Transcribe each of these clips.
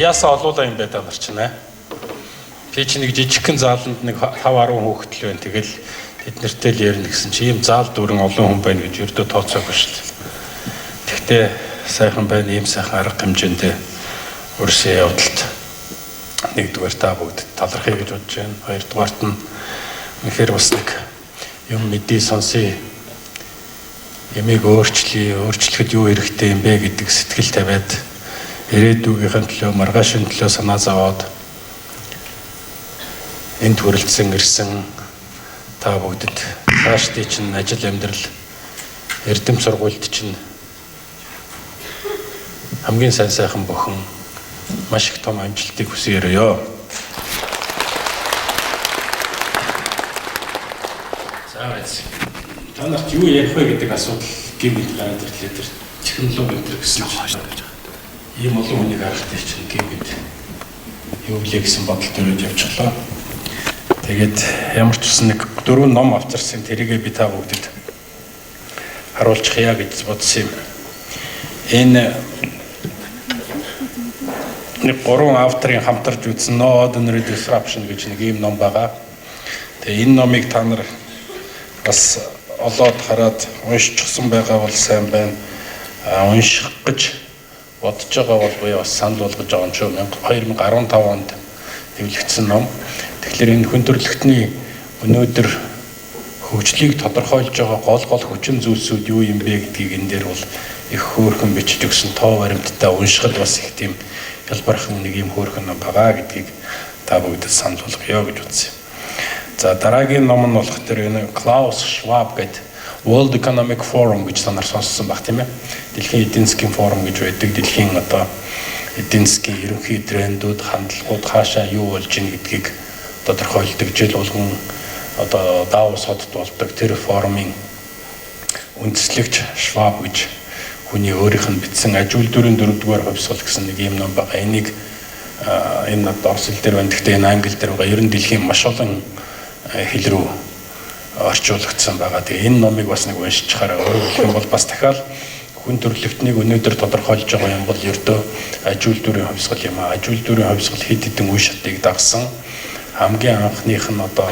Яасан олуулаа юм бэ та нар чинь аа? Би чи нэг жижигхэн зааланд нэг 5 10 хүүхэд л байна. Тэгэл тэд нартэй л ярина гэсэн чи ийм заал дүүрэн олон хүн байна гэж ердөө тооцоогүй шүү дээ. Тэгтээ сайхан байна, ийм сайхан арга хэмжээндээ урьсан явдалт нэгдүгээр та бүгд талархъя гэж бодож байна. Хоёрдугаарт нь үнэхээр бас нэг юм мэдээ сонсъё. Ямиг өөрчлөе, өөрчлөхөд юу хэрэгтэй юм бэ гэдэг сэтгэл тавиад ирээдүйгийнхэн төлөө, маргаашийн төлөө санаа зовоод энд хүрэлцэн ирсэн та бүгдэд цаашдын чинь ажил амьдрал эрдэм сургуульд чинь хамгийн сайн сайхан бүхэн маш их том амжилтыг хүсье өрөөё. За баярлалаа. Та нарт юу ярих вэ гэдэг асуудал гэмэд гараад ирлээ тэр технологи энэ гэсэн чинь ийм олон хүнийг харахтай чинь гэмэд юу гэлээ гэсэн бодол төрөөд явчихлаа. Тэгээд ямар ч гэсэн нэг дөрвөн ном авчирсан, тэрийгээ би та бүгдэд харуулчихъя гэж бодсон юм. Энэ нэг гурван авторын хамтарч үзсэн No Ordinary Disruption гэж нэг ийм ном байгаа. Тэгээ энэ номыг та нар бас олоод хараад уншчихсан байгаа бол сайн байна. Унших гэж бодож байгаа бол буюу бас санал болгож байгаа юм шүү. 2015 онд хэвлэгдсэн ном. Тэгэхээр энэ хүн төрөлхтний өнөөдөр хөгжлийг тодорхойлж байгаа гол гол хүчин зүйлсүүд юу юм бэ гэдгийг энэ дээр бол их хөөрхөн бичиж өгсөн, тоо баримттай уншихад бас их тийм хялбархан нэг юм хөөрхөн ном байгаа гэдгийг та бүгдэд санал болгоё гэж бодсон юм. За дараагийн ном нь болох тэр энэ Klaus Schwab гэдэг World Economic Forum гэж та нар сонссон баг тийм ээ. Дэлхийн эдийн засгийн форум гэж байдаг. Дэлхийн одоо эдийн засгийн ерөнхий трендүүд, хандлагууд хаашаа юу болж ийн гэдгийг тодорхойлдог жил болгон одоо Давос хотод болдог тэр форумын үндэслэгч Schwab гэж хүний өөрийнх нь бичсэн аж үйлдвэрийн дөрөвдүгээр хувьсгал гэсэн нэг ийм ном байгаа. Энийг энэ надад орос хэл дээр байна. Гэхдээ энэ англи дээр байгаа. Ер нь дэлхийн маш олон хэл рүү орчуулагдсан байгаа. Тэгээ энэ номыг бас нэг уншчихаарай. Өөрөөр хэлэх юм бол бас дахиад хүн төрөлхтнийг өнөөдөр тодорхойлж байгаа юм бол ердөө аж үйлдвэрийн хувьсгал юм аа. Аж үйлдвэрийн хувьсгал хэд хэдэн үе шатыг дагсан. Хамгийн анхных нь одоо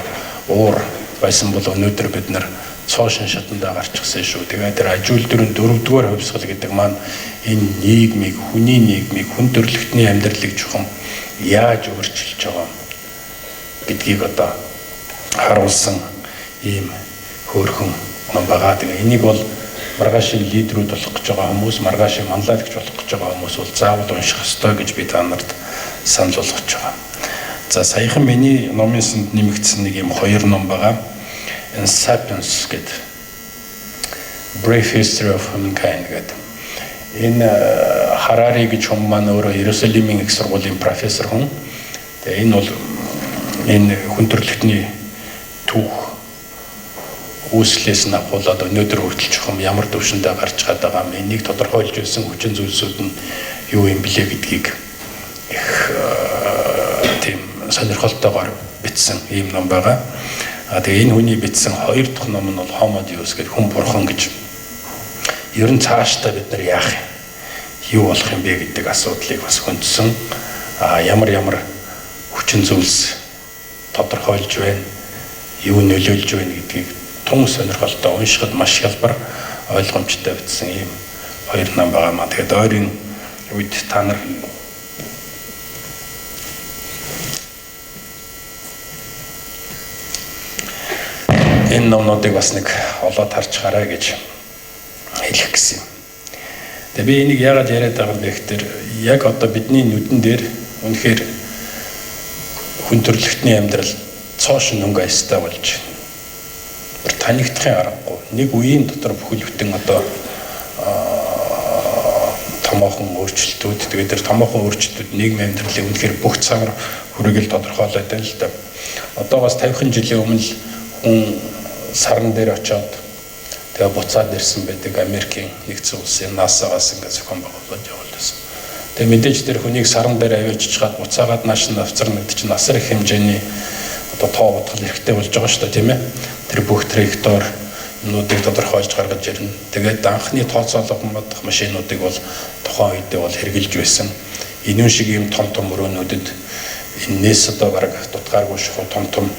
уур байсан бол өнөөдөр бид нар цоошин шатандаа гарчихсан шүү. Тэгээд тэр аж үйлдвэрийн дөрөвдүгээр хувьсгал гэдэг маань энэ нийгмийг, хүний нийгмийг, хүн төрөлхтний амьдралыг чухам яаж өөрчилж байгаа гэдгийг одоо харуулсан ийм хөөрхөн ном байгаа. Тэгээ энийг бол маргаашийн лидерүүд болох гэж байгаа хүмүүс, маргаашийн манлайлагч болох гэж байгаа хүмүүс бол заавал унших ёстой гэж би та нарт санал болгож байгаа. За саяхан миний номын санд нэмэгдсэн нэг юм хоёр ном байгаа. Sapiens гэдэг Brief History of Humankind гэдэг. Энэ Харари гэж хүн маань өөрөө Иерусалимийн их сургуулийн профессор хүн. Тэгээ энэ бол энэ хүн төрөлхтний түүх үүслээс нь авахуулаад өнөөдөр хүртэл чухам ямар төвшөндөө гарч чадаад байгаа юм. Энийг тодорхойлж байсан хүчин зүйлсүүд нь юу юм блэ гэдгийг их тийм сонирхолтойгоор бичсэн ийм ном байгаа. А тэгээ энэ хүний бичсэн хоёр дахь ном нь бол Homo Deus гэдэг хүн бурхан гэж. Ер нь цаашдаа бид нар яах юм? Юу болох юм бэ гэдэг асуудлыг бас хөндсөн. А ямар ямар хүчин зүйлс тодорхойлж байна, юу нөлөөлж байна гэдгийг тун сонирхолтой уншихад маш хялбар ойлгомжтой бичсэн ийм хоёр ном байгаа маа. Тэгээд ойрын үед та нар энэ номнуудыг бас нэг олоод харчихаарай гэж хэлэх гэсэн юм. Тэгээ би энийг яагаад яриад байгаа юм бэ гэхээр яг одоо бидний нүдэн дээр үнэхээр хүн төрөлхтний амьдрал цоошин өнгө аястай болж байна. Бүр танигдахын аргагүй. Нэг үеийн дотор бүхэл бүтэн одоо томоохон өөрчлөлтүүд, тэгээд тэр томоохон өөрчлөлтүүд нийгмийн амьдралын үнэхээр бүх цагаар хүрийг л тодорхойлоод байна л да. Одоогоос 50 жилийн өмнө хүн саран дээр очиод тэгээ буцаад ирсэн байдаг. Америкийн нэгдсэн улсын NASA-гаас ингээд зохион байгуулад явуулсан. Тэгээ мэдээж тэр хүнийг саран дээр авчирч чаад буцаагаад нааш нь авчирна гэдэг чинь асар их хэмжээний одоо тоо бодгол хэрэгтэй болж байгаа шүү дээ, тийм ээ. Тэр бүх траектор юмнуудыг тодорхойлж гаргаж ирнэ. Тэгээд анхны тооцоолох машинуудыг бол тухайн үедээ бол хэрэгжилж байсан. Энэ шиг ийм том том өрөөнүүдэд энээс одоо бараг дутгааргүй шахуу том том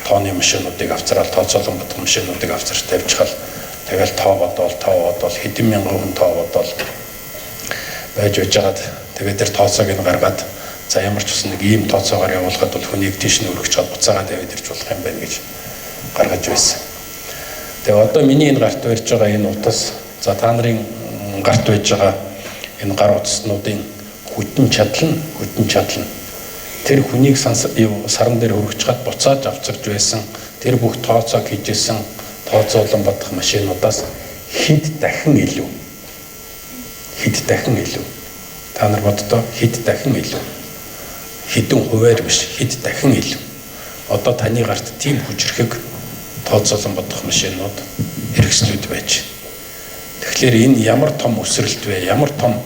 тооны машинуудыг авцраал, тооцоолон бодох машинуудыг авцарч тавьчихал тэгэл тоо бодоол хэдэн мянган хүн тоо бодоол байж байжгаад тэгээд тэр тооцоог нь гаргаад за ямар ч үсэн нэг ийм тооцоогоор явуулахад бол хүнийг тийш нь өргөж чад буцаагаад аваад ирж болох юм байна гэж гаргаж байсан. Тэгээ одоо миний энэ гарт барьж байгаа энэ утас, за та нарын гарт байж байгаа энэ гар утаснуудын хүтэн чадал нь тэр хүнийг саран дээр өргөж чад буцааж авчирч байсан тэр бүх тооцоог хийжсэн тооцоолон бодох машинуудаас хэд дахин илүү. Та нар боддоо хэд дахин илүү. Хэдэн хувиар биш, хэд дахин илүү. Одоо таны гарт тийм хүчрхэг тооцоолон бодох машинууд хэрэгслүүд байж. Тэгэхээр энэ ямар том өсрэлт вэ? Ямар том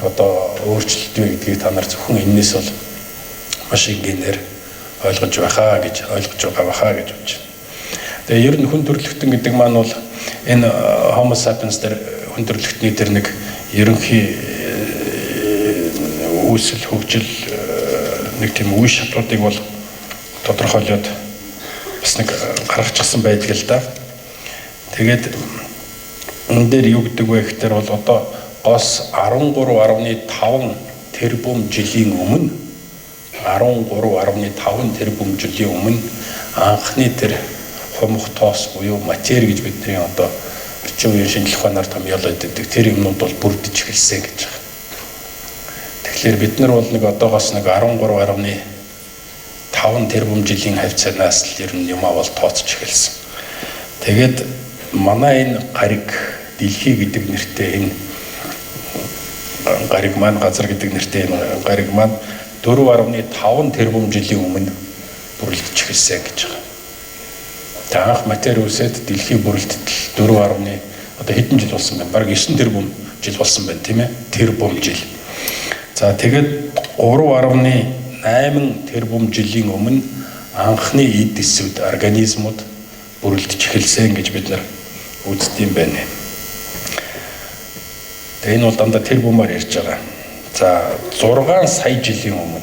одоо өөрчлөлт вэ гэдгийг та нар зөвхөн энэс бол маш энгийнээр ойлгож байхаа гэж ойлгож байгаа бахаа гэж бодож байна. Тэгээ ер нь хүн төрөлхтөн гэдэг маань бол энэ Homo sapiens дээр хүн төрөлхтний тэр нэг ерөнхий үүсэл хөгжил нэг тийм үе шатуудыг бол тодорхойлоод бас нэг гаргачихсан байдаг л да. Тэгээд энэ дээр юу гэдэг вэ гэхээр бол одоо гос 13.5 тэрбум жилийн өмнө 13.5 тэрбум жилийн өмнө анхны тэр хумх тоос буюу матери гэж бидний одоо орчин үеийн шинжлэх ухаанаар томьёолоод байдаг тэр юмнууд бол бүрдэж эхэлсэн гэж байна. Тэгэхээр бид нар бол нэг одоогоос нэг 13.5 тэрбум жилийн хавцаанаас л ер нь юмаа бол тооцож эхэлсэн. Тэгээд манай энэ гариг дэлхий гэдэг нэртэй энэ гариг маань газар гэдэг нэртэй энэ гариг маань 4.5 тэрбум жилийн өмнө бүрлдэж эхэлсэн гэж байгаа. Тэгээ анх матери үсээд дэлхий бүрлдтэл 4. Одоо хэдэн жил болсон бэ? Бараг 9 тэрбум жил болсон байна, тийм ээ? Тэрбум жил. За тэгээд 3.8 тэрбум жилийн өмнө анхны эд эсүүд организмууд бүрлдэж эхэлсэн гэж бид нар үздэг юм байна. Тэгээ энэ бол дандаа тэрбумаар ярьж байгаа. За 6 сая жилийн өмнө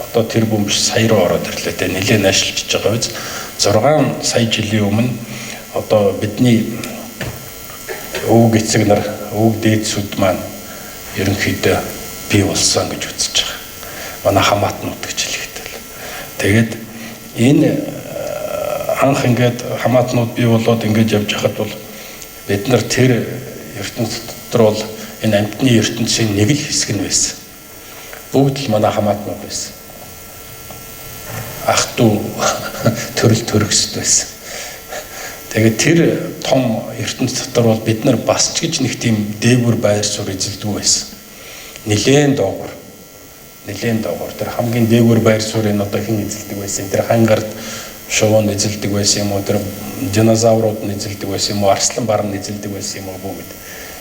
одоо тэрбум биш сая руу ороод ирлээ те, нэлээд найшилж байгаа биз. 6 сая жилийн өмнө одоо бидний өвөг эцэг нар, өвөг дээдсүүд маань ерөнхийдөө бий болсон гэж үзэж байгаа. Манай хамаатнууд гэж хэлэхдээ л. Тэгээд энэ анх ингээд хамаатнууд бий болоод ингээд явж хахад бол бид нар тэр ертөнц дотор бол энэ амьтны ертөнцийн нэг л хэсэг нь байсан. Бүгд л манай хамаатнууд байсан. Ах дүү төрөл төрөксөд байсан. Тэгээд тэр том ертөнц дотор бол бид нар бас ч гэж нэг тийм дээгүр байр суурь эзэлдэггүй байсан. Нилээн доогуур. Тэр хамгийн дээгүр байр суурийг одоо хэн эзэлдэг байсан? Тэр хангард шувуун эзэлдэг байсан юм уу? Тэр динозаврууд нь эзэлдэг байсан юм уу? Арслан бар нь эзэлдэг байсан юм уу? Бүгд.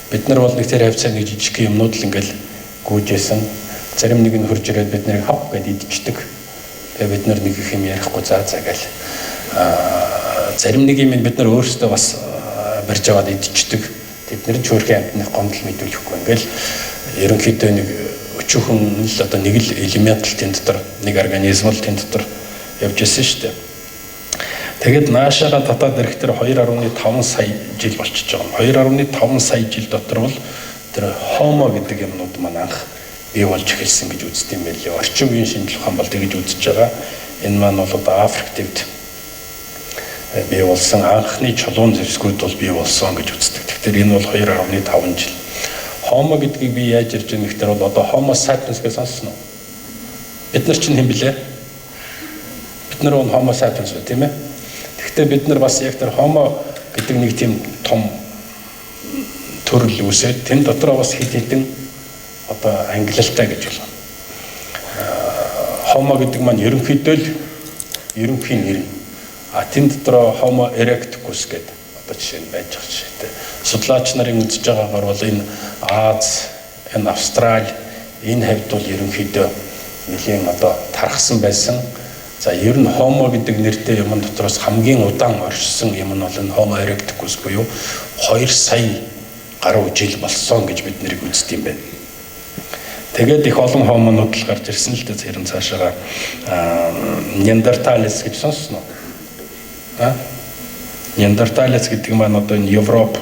Бид нар бол нэг тэр хавцаа нэг жижиг юмнууд л ингээл гүйжсэн. Зарим нэг нь хурж ирээд бид нарыг хав гэд идчихдэг. Тэгээ бид нар нэг их юм ярихгүй заа заа гэл. Зарим нэг юм бид нар өөрсдөө бас барьж аваад идчихдэг. Тэд нар ч хөөрхөн амьтных гомдол мэдүүлэхгүй ингээл ерөнхийдөө нэг өчүүхэн л одоо нэг л элемент л тэн дотор нэг организм л тэн дотор явж исэн шүү дээ. Тэгээд наашаага татаад ирэх тэр 2.5 сая жил болчихж байгаа юм. 2.5 сая жил дотор бол тэр хомо гэдэг юмнууд маань анх бий болж эхэлсэн гэж үздэг юм байлээ. Орчин үеийн шинжлэх ухаан бол тэгж үзэж байгаа. Энэ маань бол одоо Африк төвд бий болсон анхны чулуун зэвсгүүд бол бий болсон гэж үздэг. Тэгэхээр энэ бол 2.5 жил. Хомо гэдгийг би яаж ярьж байгаа гэхээр бол одоо Homo sapiens гэж сонссон уу? Бид нар чинь хэн блэ? Бид нар бол Homo sapiens үү, тийм ээ? Гэхдээ бид нар бас яг тэр Homo гэдэг нэг тийм том төрөл үүсээд тэн дотроо бас хэд хэдэн одоо ангилалтай гэж болно. Homo гэдэг маань ерөнхийдөө л ерөнхий нэр. А тэн дотроо Homo erectus гэдэг одоо жишээ нь байж байгаа жишээтэй. Судлаач нарын үзэж байгаагаар бол энэ Аз, энэ Австрали, энэ хавьд бол ерөнхийдөө нэлийн одоо тархсан байсан. За ер нь Homo гэдэг нэртэй юм дотроос хамгийн удаан оршсон юм нь бол энэ Homo erectus буюу 2 сая гаруй жил болсон гэж бид нэрийг үздэг юм байна. Тэгээд их олон хомонууд л гарч ирсэн л дээ. Ер нь цаашаага Неандерталец гэж сонссон уу? А? Неандерталец гэдэг маань одоо энэ Европ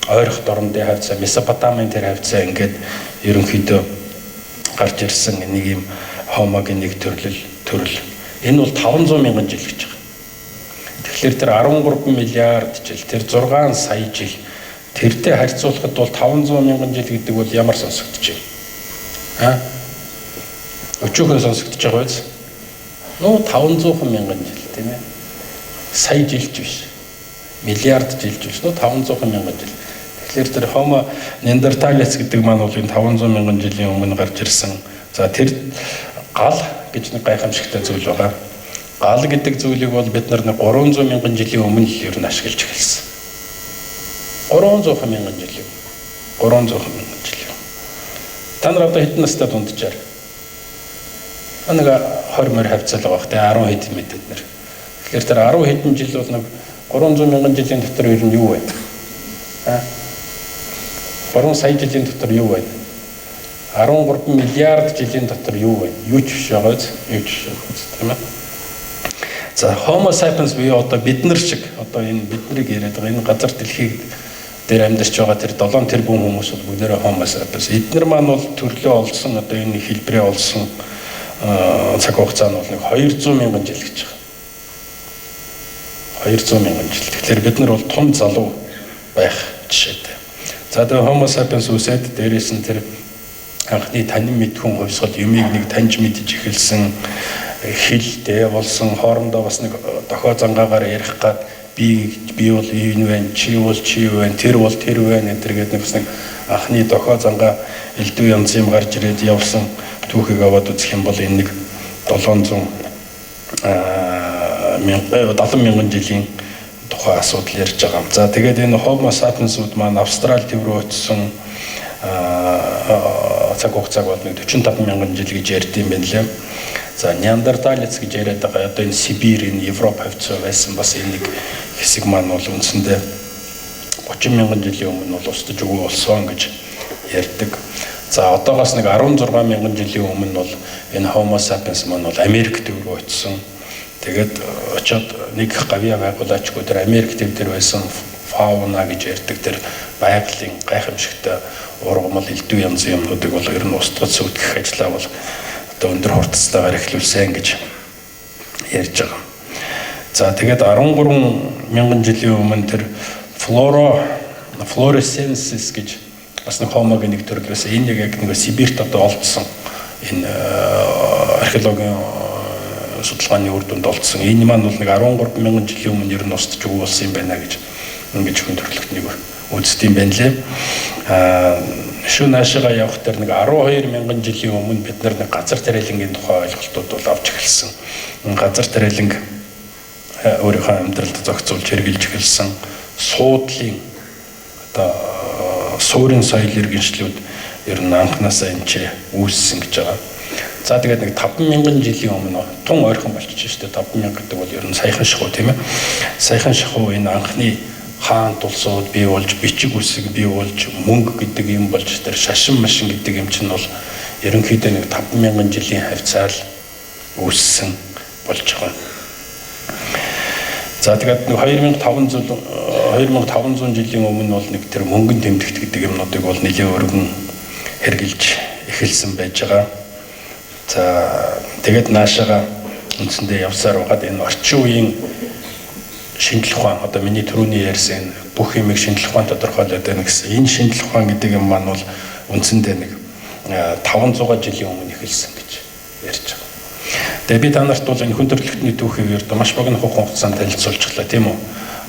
ойрох дорнодын хавьцаа, Месопотамийн тэр хавьцаа ингээд ерөнхийдөө гарч ирсэн нэг юм хомогийн нэг төрөл. Энэ бол 500 мянган жил гэж байгаа. Тэгэхээр тэр 13 миллиард жил, тэр 6 сая жил тэртэй харьцуулахад бол 500 мянган жил гэдэг бол ямар сонсогдож байна? А? Өчүүхэн сонсогдож байгаа биз? Нөө 500 мянган жил, тийм ээ. Сая жилч биш. Миллиард жилч биш. Нөө 500 мянган жил. Тэгэхээр тэр Homo neanderthalis гэдэг маань бол энэ 500 мянган жилийн өмнө гарч ирсэн. За, тэр гал гэж нэг гайхамшигтай зүйл байгаа. Гал гэдэг зүйлийг бол бид нар 300 мянган жилийн өмнө л ер нь ашиглаж эхэлсэн. 300 мянган жилийн. 300 мянган жилийн. Та нар одоо хэдэн настай дунджаар? Нэг 20 морь хавцал байгаа бах те, 10 хэдэн мэд бид нар. Тэгэхээр тэр 10 хэдэн жил бол нэг 300 мянган жилийн дотор ер нь юу вэ? А? 3 сая жилийн дотор юу вэ? 13 миллиард жилийн дотор юу вэ? Юу ч биш байгаа биз? Юу ч биш байгаа биз, тийм ээ. За, Homo sapiens буюу одоо бид нар шиг одоо энэ биднийг яриад байгаа энэ газар дэлхийг дээр амьдарч байгаа тэр 7 тэрбум хүмүүс бол бүгдээрээ Homo sapiens. Эднэр маань бол төрлөө олсон, одоо энэ хэлбэрээ олсон цаг хугацаа нь бол нэг 200 мянган жил гэж байгаа. 200 мянган жил. Тэгэхээр бид нар бол том залуу байх жишээтэй. За, тэгээ Homo sapiens үсээд дээрээс нь тэр анхны танин мэдхүн хувьсгал, юмыг нэг таньж мэдж эхэлсэн, хэл болсон, хоорондоо бас нэг дохио зангаагаар ярих гад би бол энэ байна, чи бол чи байна, тэр бол тэр байна энэ төр гэдэг нэг бас нэг анхны дохио зангаа элдв янз юм гарч ирээд явсан түүхийг аваад үзэх юм бол энэ нэг 700 70 мянган жилийн тухай асуудал ярьж байгаа юм. За, тэгээд энэ Homo sapiens-ууд маань Австрали төв рүү очисон цаг хугацааг бол нэг 45 мянган жил гэж ярьд юм байна лээ. За, Неандерталец гэж яриад байгаа одоо энэ Сибирь, энэ Европ хавьцаа байсан бас энэ нэг хэсэг маань бол үндсэндээ 30 мянган жилийн өмнө бол устж үгүй болсон гэж ярьдаг. За, одоогоос нэг 16 мянган жилийн өмнө бол энэ Homo sapiens маань бол Америк төв рүү очисон. Тэгээд очиод нэг гавьяа байгуулаачгүй тэр Америк төв дээр байсан фауна гэж ярьдаг тэр байгалийн гайхамшигтай ургамал, элдв янзын юмнуудыг бол ер нь устгаж сүйтгэх ажлаа бол одоо өндөр хурцтайгаар эхлүүлсэн гэж ярьж байгаа. За, тэгээд 13 мянган жилийн өмнө тэр Floresiensis гэж бас нэг хомогийн нэг төрөл байсан. Энэ яг нэг Сибирт одоо олдсон, энэ археологийн судалгааны үр дүнд олдсон. Энэ маань бол нэг 13 мянган жилийн өмнө ер нь устж үгүй болсон юм байна гэж ингэж хүн төрөлхтнийг үздэг юм байна лээ. Аа, шүү наашигаа явах тэр нэг 12 мянган жилийн өмнө бид нар нэг газар тариалангийн тухай ойлголтууд бол авч эхэлсэн. Газар тариаланг өөрийнхөө амьдралд зохицуулж хэрэгжилж эхэлсэн. Суудлын одоо суурин соёл иргэншлүүд ер нь анханасаа энэ ч үүссэн гэж байгаа. За, тэгээд нэг 5000 жилийн өмнө тун ойрхон болчихж шүү дээ. 5000 гэдэг бол ер нь саяхан шахуу, тийм ээ. Саяхан шахуу энэ анхны хаант улсууд бий болж, бичиг үсэг бий болж, мөнгө гэдэг юм болж, тэр шашин машин гэдэг юм чинь бол ерөнхийдөө нэг 5000 жилийн хавьцаал үүссэн болж байгаа. За, тэгээд нэг 2500 жилийн өмнө бол нэг тэр мөнгөн тэмдэгт гэдэг юмнуудыг бол нэлээд өргөн хэрэгжилж эхэлсэн байж байгаа. За, тэгээд наашаага үндсэндээ явсаар байгаад энэ орчин үеийн шинжлэх ухаан, одоо миний түрүүний ярьсан бүх юмыг шинжлэх ухаан тодорхойлоод байна гэсэн. Энэ шинжлэх ухаан гэдэг юм маань бол үндсэндээ нэг 500 жилийн өмнө эхэлсэн гэж ярьж байгаа. Тэгээ би та нарт бол энэ хүн төрөлхтний түүхийг ердөө маш богино хугацаанд танилцуулчихлаа, тийм үү?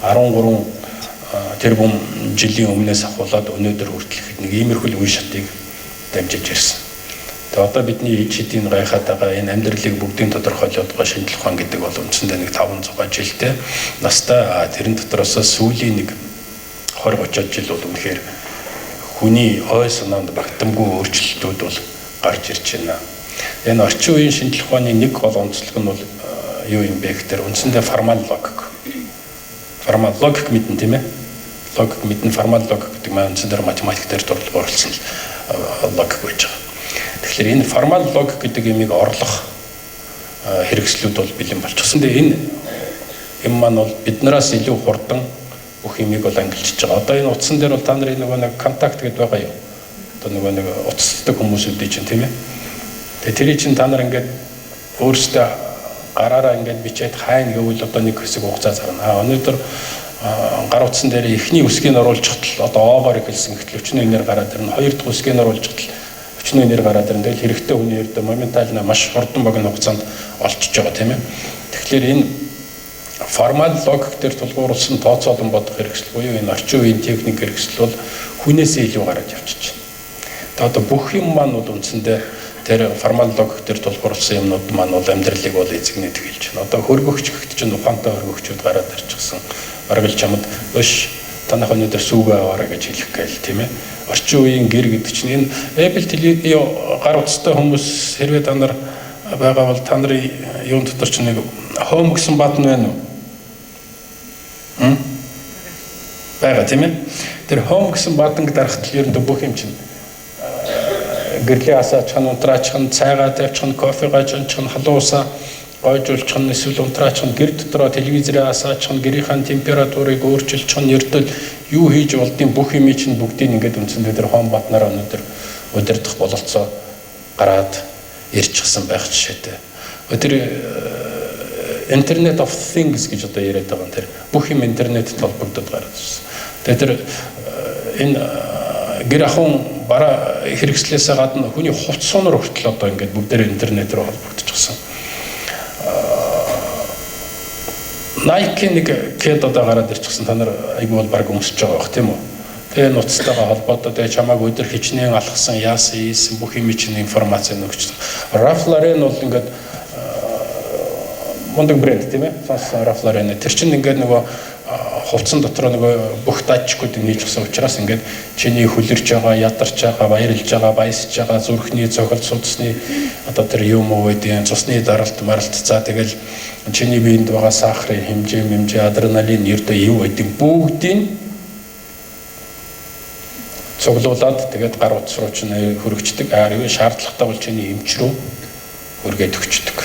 13 тэрбум жилийн өмнөөс ахуулаад өнөөдөр хүртэл нэг иймэрхүү үе шатыг дамжиж ирсэн. Тэгээ одоо бидний ид шидийн гайхаад байгаа энэ амьдралыг бүгдийг тодорхойлоод байгаа шинжлэх ухаан гэдэг бол үндсэндээ нэг 500 жилтэй настай, тэрэн дотроос сүүлийн нэг 20 30 жил бол үнэхээр хүний ой санаанд багтамгүй өөрчлөлтүүд бол гарч ирж байна. Энэ орчин үеийн шинжлэх ухааны нэг гол онцлог нь бол юу юм бэ гэхээр үндсэндээ формал логик. Формал логик мэднэ, тийм ээ. Логик мэднэ, формал логик гэдэг маань үндсэндээ математик дээр дурлал оруулсан логик байж байгаа. Тэгэхээр энэ формал логик гэдэг юмыг орлох хэрэгслүүд бол бэлэн болчихсон. Тэгээ энэ юм маань бол биднээс илүү хурдан бүх юмыг бол ангилчиж байгаа. Одоо энэ утсан дээр бол та нарын нөгөө нэг контакт гэдээ байгаа юу? Одоо нөгөө нэг утасдаг хүмүүсүүдийн чинь, тийм ээ. Тэгээ тэрий чинь та нар ингээд өөрсдөө гараараа ингээд бичээд хайна гэвэл одоо нэг хэсэг хугацаа зарна. А өнөөдөр гар утсан дээр эхний үсгийг оруулчихтал одоо О-гоор эхэлсэн гэтэл өчнөө нэр гараад ирнэ. Хоёр дахь үсгийг оруулчихтал өчнөө нэр гараад ирнэ. Тэгэл хэрэгтэй хүний ердөө моментально маш хурдан богино хугацаанд олчиж байгаа, тийм ээ. Тэгэхээр энэ формал логик дээр тулгуурласан тооцоолон бодох хэрэгсэл буюу энэ орчин үеийн техник хэрэгсэл бол хүнээсээ илүү гараад явчихж байна. Тэгээ одоо бүх юм маань бол үндсэндээ тэр формал логик дээр тулгуурласан юмнууд маань бол амьдралыг бол эзэгнээд эхэлж байна. Одоо хөргөгч гэхэд чинь ухаантай хөргөгчүүд гараад ирчихсэн. Бараг л чамд өш танах өнөөдөр сүүгээ аваарай гэж хэлэх гээл, тийм ээ. Орчин үеийн гэр гэдэг чинь энэ Apple теле гар утастай хүмүүс хэрвээ та нар байгаа бол та нарын юун дотор чинь нэг home гэсэн button байна уу? Хм? Байгаа, тийм ээ. Тэр home гэсэн button дарахад л ерөндөө бүх юм чинь гэрлээ асаачих нь, унтраачих нь, цайгаа тавьчих нь, кофегаа чончих нь, халуун усаа гойжуулчих нь, эсвэл унтраачих нь, гэр дотроо телевизрээ асаачих нь, гэрийнхаа температурыг өөрчилчих нь, ердөө юу хийж болдгийг бүх юмыг чинь бүгдийг ингээд үндсэндээ тэр home button-аараа өнөөдөр удирдах бололцоо гараад ирчихсэн байх жишээтэй. Тэр Internet of Things гэж одоо яриад байгаа юм, тэр бүх юм интернетэд холбогдоод гараад ирсэн. Тэгээ тэр энэ гэр ахуйн бараа хэрэгслээсээ гадна хүний хувцас сунар хүртэл одоо ингээд бүгдээр интернет рүү холбогдчихсон. Nike нэг кед одоо гараад ирчихсэн, та нар айгүй бол баг өмсөж байгаа бах, тийм үү? Тэгээ нуцтайгаа холбоотой тэгээ чамааг өдөр хичнээн алхсан, яасан, ийсэн бүх юм чинь информац өгч. Ralph Lauren бол ингээд мундаг брэнд, тийм ээ. Сонссон Ralph Lauren. Тэр чинь ингээд нөгөө хувцсан дотор нөгөө бүх датчикуудыг хийж гсэн учраас ингээд чиний хөлөрч байгаа, ядарч байгаа, баярлж байгаа, баясж байгаа, зүрхний цохилт, судасны одоо тэр юм уу гэдэг, цусны даралт, маралт, за тэгэл чиний биед байгаа сахарын хэмжээ, хэмжээ, адреналин, ердөө юу гэдэг бүгдийг цуглуулад тэгээд гар утас руу чинь хөргөчдөг. Аа шаардлагатай бол чиний эмч рүү хүргээд өгчдөг.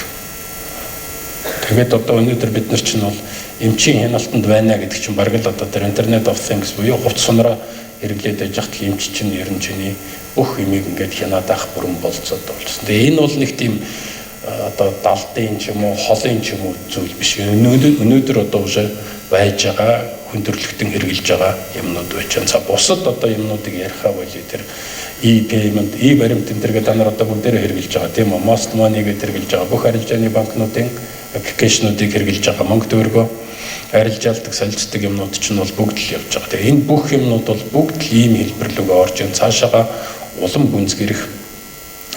Тэгээд одоо өнөөдөр бид нар чинь бол эмчийн хяналтанд байна гэдэг чинь бараг л одоо тэр Internet of Things буюу хувцас сунараа хэрэглээд байж хат л эмч чинь ер нь чиний бүх юмыг ингээд хянаад авах бүрэн болцоод болчихсон. Тэгээ энэ бол нэг тийм одоо далдын ч юм уу, холын ч юм уу зүйл биш. Өнөөдөр одоо уже байж байгаа, хүндрэлтэн хэрэгжилж байгаа юмнууд байж байна. За, бусад одоо юмнуудыг ярихаа болъё, тэр e-payment, e-баримт энэ төргээ та нар одоо бүгдээрээ хэрэгжилж байгаа, тийм үү? Most Money гэдэг хэрэгжилж байгаа. Бүх арилжааны банкнуудын application уудыг хэрэгжилж байгаа. Мөнгө төгрөгөө арилжаалдаг, солилцдог юмнууд чинь бол бүгд л явж байгаа. Тэгээ энэ бүх юмнууд бол бүгд л ийм хэлбэр лүүгээ орж ин цаашаага улам гүнзгийрэх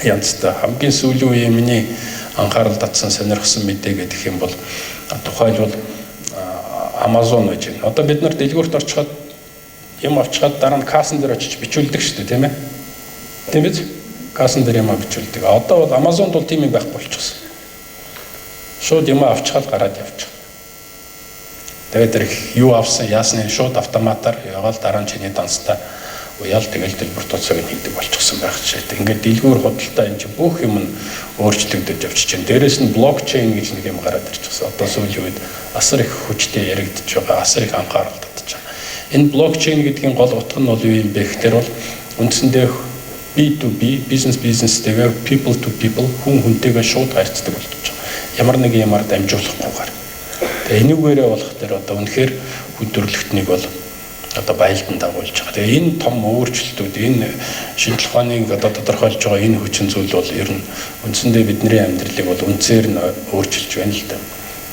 янзтай. Хамгийн сүүлийн үеийн миний анхаарал татсан, сонирхсан мэдээ гэдэг юм бол тухайлбал Amazon байж байна. Одоо бид нар дэлгүүрт орчиход юм авчихад дараа нь кассан дээр очиж бичүүлдэг шүү дээ, тийм ээ. Тийм биз? Кассан дээр юм бичүүлдэг. Одоо бол Amazon-д бол тийм юм байхгүй болчихсон. Шууд юм авчихад гараад явчих. Тэгээд тэр юу авсан, яасны шууд автоматар яваал дараа нь чиний данстай уяал тэгэл дэлбэр тооцоог нь хийдэг болчихсон байх жишээтэй. Ингээд дэлгүүр, худалдаа, энэ чинь бүх юм нь өөрчлөгдөж явчих чинь. Дээрээс нь блокчейн гэж нэг юм гараад ирчихсэн. Одоо сүүлийн үед асар их хүчтэй яригдж байгаа, асар их анхаарал татж байгаа. Энэ блокчейн гэдгийн гол утга нь бол юу юм бэ гэхээр бол үндсэндээ B2B, бизнес бизнестэйгээ, people to people, хүн хүнтэйгээ шууд харьцдаг болчихж байгаа. Ямар нэгэн юмар дамжуулахгүйгээр. Тэгээ энүүгээрээ болох тэр одоо үнэхээр хүн төрөлхтнийг бол одоо баялдан дагуулж байгаа. Тэгээ энэ том өөрчлөлтүүд, энэ шинжлэх ухааныг одоо тодорхойлж байгаа энэ хүчин зүйл бол ер нь үндсэндээ бидний амьдралыг бол үндсээр нь өөрчилж байна л да.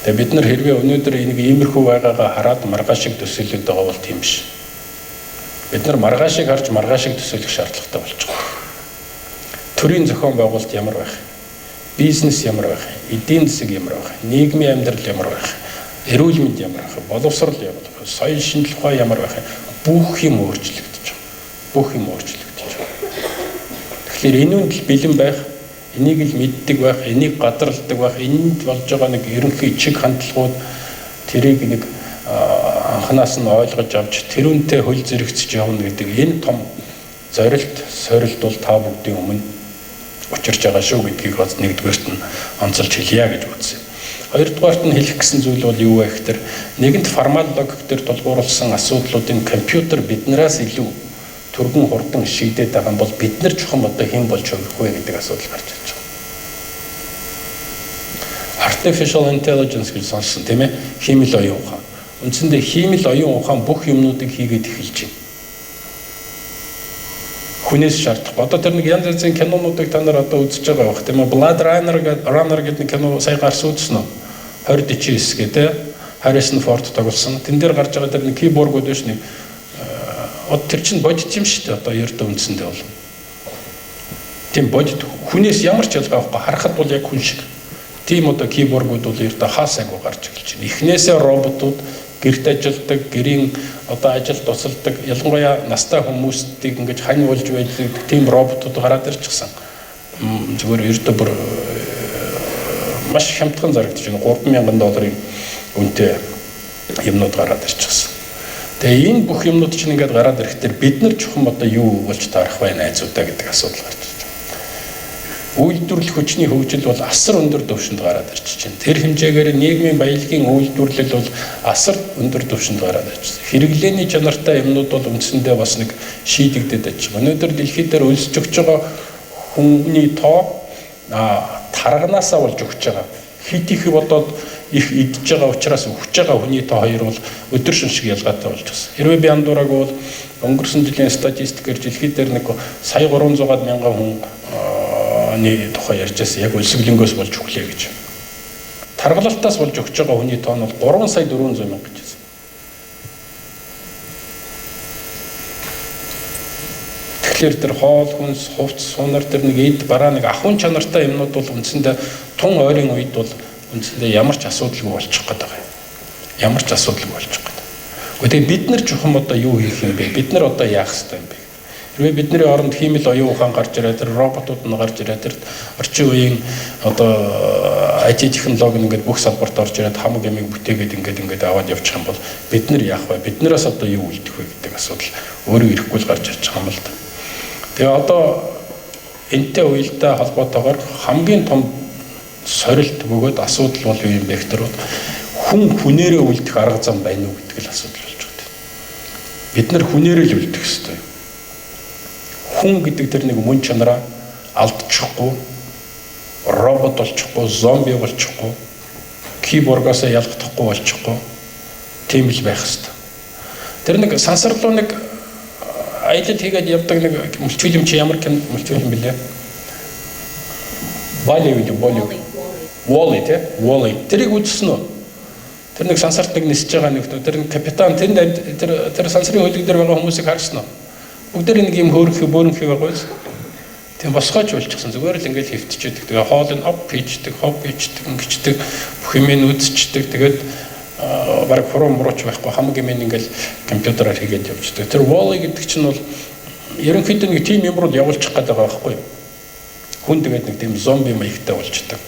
Тэгээ бид нар хэрвээ өнөөдөр энийг иймэрхүү байгаагаа хараад маргаашиг төсөөлөд байгаа бол тийм биш. Бид нар маргаашиг харж маргаашиг төсөөлөх шаардлагатай болж байгаа. Төрийн зохион байгуулалт ямар байх вэ? Бизнес ямар байх вэ? Эдийн засаг ямар байх вэ? Нийгмийн амьдрал ямар байх вэ? Эрүүл мэнд ямар байх вэ? Боловсрол ямар байх вэ? Соёл шинжлэх ухаан ямар байх вэ? Бүх юм өөрчлөгдөж байгаа. Бүх юм өөрчлөгдөж байгаа. Тэгэхээр энүүнд л бэлэн байх, энийг л мэддэг байх, энийг гадралдаг байх, энэнд болж байгаа нэг ерөнхий чиг хандлагууд тэрийг нэг анханаас нь ойлгож авч тэрүүнтэй хөл зэрэгцэж явна гэдэг энэ том зорилт, сорилт бол та бүгдийн өмнө учирч байгаа шүү гэдгийг бас нэгдүгээрт нь онцолж хэлье гэж бодсон юм. Хоёрдугаарт нь хэлэх гэсэн зүйл бол юу вэ гэхээр нэгэнт формал логик дээр тулгуурласан асуудлуудын компьютер биднээс илүү түргэн хурдан шийдээд байгаа юм бол бид нар чухам одоо хэн болж хувирах вэ гэдэг асуудал гарч ирж байгаа. Artificial intelligence гэж сонссон, тийм ээ? Хиймэл оюун ухаан. Үндсэндээ хиймэл оюун ухаан бүх юмнуудыг хийгээд эхэлж байна. Хүнээс шаардахгүй. Одоо тэр нэг янз янзын кинонуудыг та нар одоо үзэж байгаа байх, тийм ээ? Blade Runner гэдэг Runner гэдэг нэг кино сая гарсан, үзсэн үү? 2049 гэдэг Harrison Ford тоглосон. Тэн дээр гарч байгаа тэр нэг киборгууд биш нэг од тэр чинь бодит юм шүү дээ. Одоо ердөө үндсэндээ бол. Тийм бодит хүнээс ямар ч ялгаа байхгүй, харахад бол яг хүн шиг. Тийм одоо киборгууд бол ердөө хаасайгүй гарч эхэлж байна. Эхнээсээ роботууд гэрт ажилдаг, гэрийн одоо ажилд тусалдаг, ялангуяа настай хүмүүстийг ингэж хань болж байдаг тийм роботууд гараад ирчихсэн. Зүгээр ердөө бүр маш хямдхан зарагдаж байна. 3000 долларын үнэтэй юмнууд гараад ирчихсэн. Тэгээ энэ бүх юмнууд чинь ингээд гараад ирэхдээ бид нар чухам одоо юу болж таарах вэ, найзуудаа, гэдэг асуудал гарч ирж байна. Үйлдвэрлэх хүчний хөгжил бол асар өндөр түвшинд гараад ирж байна. Тэр хэмжээгээр нийгмийн баялагын үйлдвэрлэл бол асар өндөр түвшинд гараад ирж байна. Хэрэглээний чанартай юмнууд бол үндсэндээ бас нэг шийдэгдээд байж байгаа. Өнөөдөр дэлхий дээр өлсөж өгч байгаа хүний тоо тарганаасаа болж өгч байгаа. Хит их бодоод их идж байгаа учраас өгч байгаа хүний тоо хоёр бол өдөр шөнө шиг ялгаатай болж байна. Хэрвээ би андуураагүй бол өнгөрсөн жилийн статистикээр дэлхий дээр нэг сая 300 мянган хүний тухай ярьж байсан. Яг өлсгөлөнгөөс болж өглөө гэж. Таргалалтаас болж өгч байгаа хүний тоо нь бол 3 сая 400 мянга гэж байсан. Тэгэхээр тэр хоол хүнс, хувцас, сунар, тэр нэг эд бараа, нэг ахуйн чанартай юмнууд бол үндсэндээ тун ойрын үед бол үндсэндээ ямар ч асуудалгүй болчих гээд байгаа юм. Ямар ч асуудалгүй болчих гээд. Гэхдээ бид нар чухам одоо юу хийх юм бэ? Бид нар одоо яах ёстой юм бэ? Хэрвээ бидний оронд хиймэл оюун ухаан гарч ирээд, тэр роботууд нь гарч ирээд, тэр орчин үеийн одоо IT технологи ингээд бүх салбарт орж ирээд хамаг ямыг бүтээгээд ингээд аваад явчих юм бол бид нар яах вэ? Биднээс одоо юу үлдэх вэ гэдэг асуудал өөрөө ирэхгүй л гарч ирж байгаа юм л да. Тэгээ одоо энэтэй уялдаа холбоотойгоор хамгийн том сорилт бөгөөд асуудал бол юу юм бэ гэхээр хүн хүнээрээ үлдэх арга зам байна уу гэдэг л асуудал болж байгаа. Бид нар хүнээрээ л үлдэх ёстой. Хүн гэдэг тэр нэг мөн чанараа алдчихгүй, робот болчихгүй, зомби болчихгүй, киборгоос ялгахдахгүй болчихгүй тийм л байх ёстой. Тэр нэг сансар руу нэг аялал хийгээд явдаг нэг мультфильм чи ямар мультфильм билээ? Вали үү, Боли? Wall-E, тий? Wall-E. Тэрийг үзсэн үү? Тэр нэг сансарт нэг нисэж байгаа нэг тэр капитан тэнд тэр сансрын хөлөг дээр байгаа хүмүүсийг харсан уу? Бүгдээр нэг юм хөөрхий бөөрөнхий байгаа биз? Тийм босгооч болчихсон. Зүгээр л ингээл хэвтчихэдэг. Тэгээ хоол нь оп хийждэг, хоп хийждэг, ингэчдэг, бүх юм нь үзчихдэг. Тэгээд бараг хуруу мурууч байхгүй хамаг юм ингээл компьютераар хийгээд явждаг. Тэр Wall-E гэдэг чинь бол ерөнхийдөө нэг тийм юм руу явуулчих гээд байгаа байхгүй юу? Хүн тэгээд нэг тийм зомби маягтай болчдөг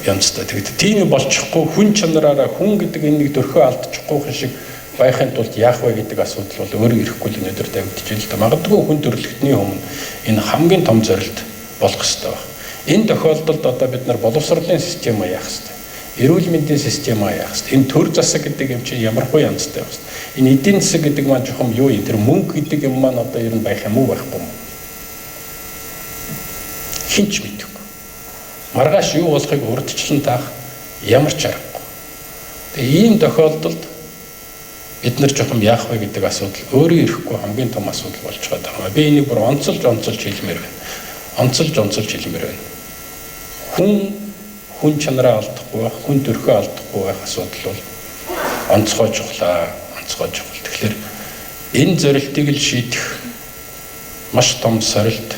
янзтай. Тэгээд тийм юм болчихгүй, хүн чанараараа хүн гэдэг энэ нэг дөрхөө алдчихгүй хүн шиг байхын тулд яах вэ гэдэг асуудал бол өөрөө ирэхгүй л өнөөдөр тавигдчих л да. Магадгүй хүн төрөлхтний өмнө энэ хамгийн том зорилт болох ёстой байх. Энэ тохиолдолд одоо бид нар боловсролын системаа яах ёстой? Эрүүл мэндийн системаа яах ёстой? Энэ төр засаг гэдэг юм чинь ямар хуу янзтай байх ёстой? Энэ эдийн засаг гэдэг маань чухам юу юм? Тэр мөнгө гэдэг юм маань одоо ер нь байх юм уу, байхгүй юм уу? Хэн ч мэдэхгүй. Маргааш юу болохыг урдчлан таах ямар ч аргагүй. Тэгээ ийм тохиолдолд бид нар жоохон яах вэ гэдэг асуудал өөрөө ирэхгүй хамгийн том асуудал болж байгаа. Би энийг бүр онцолж онцолж хэлмээр байна. Онцолж онцолж хэлмээр байна. Хүн хүн чанараа алдахгүй байх, хүн төрхөө алдахгүй байх асуудал бол онцгой чухлаа, онцгой чухал. Тэгэхээр энэ зорилтыг л шийдэх маш том сорилт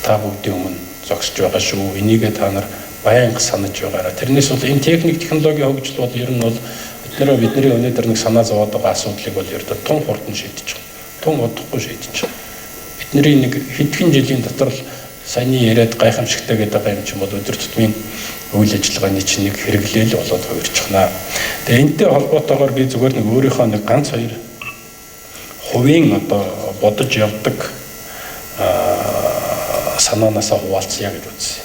та бүгдийн өмнө зогсож байгаа шүү. Энийгээ та нар байнга санаж байгаарай. Тэрнээс бол энэ техник технологийн хөгжил бол ер нь бол бидний өнөөдөр нэг санаа зовоод байгаа асуудлыг бол ердөө тун хурдан шийдэж байгаа. Тун удахгүй шийдэж байгаа. Бидний нэг хэдхэн жилийн дотор л саяны яриад гайхамшигтай гэдэг байгаа юм чинь бол өдөр тутмын үйл ажиллагааны чинь нэг хэрэглээл болоод хувирчихна. Тэгээ энэтэй холбоотойгоор би зүгээр нэг өөрийнхөө нэг ганц хоёр хувийн одоо бодож явдаг санаанаасаа хуваалцъя гэж үзсэн.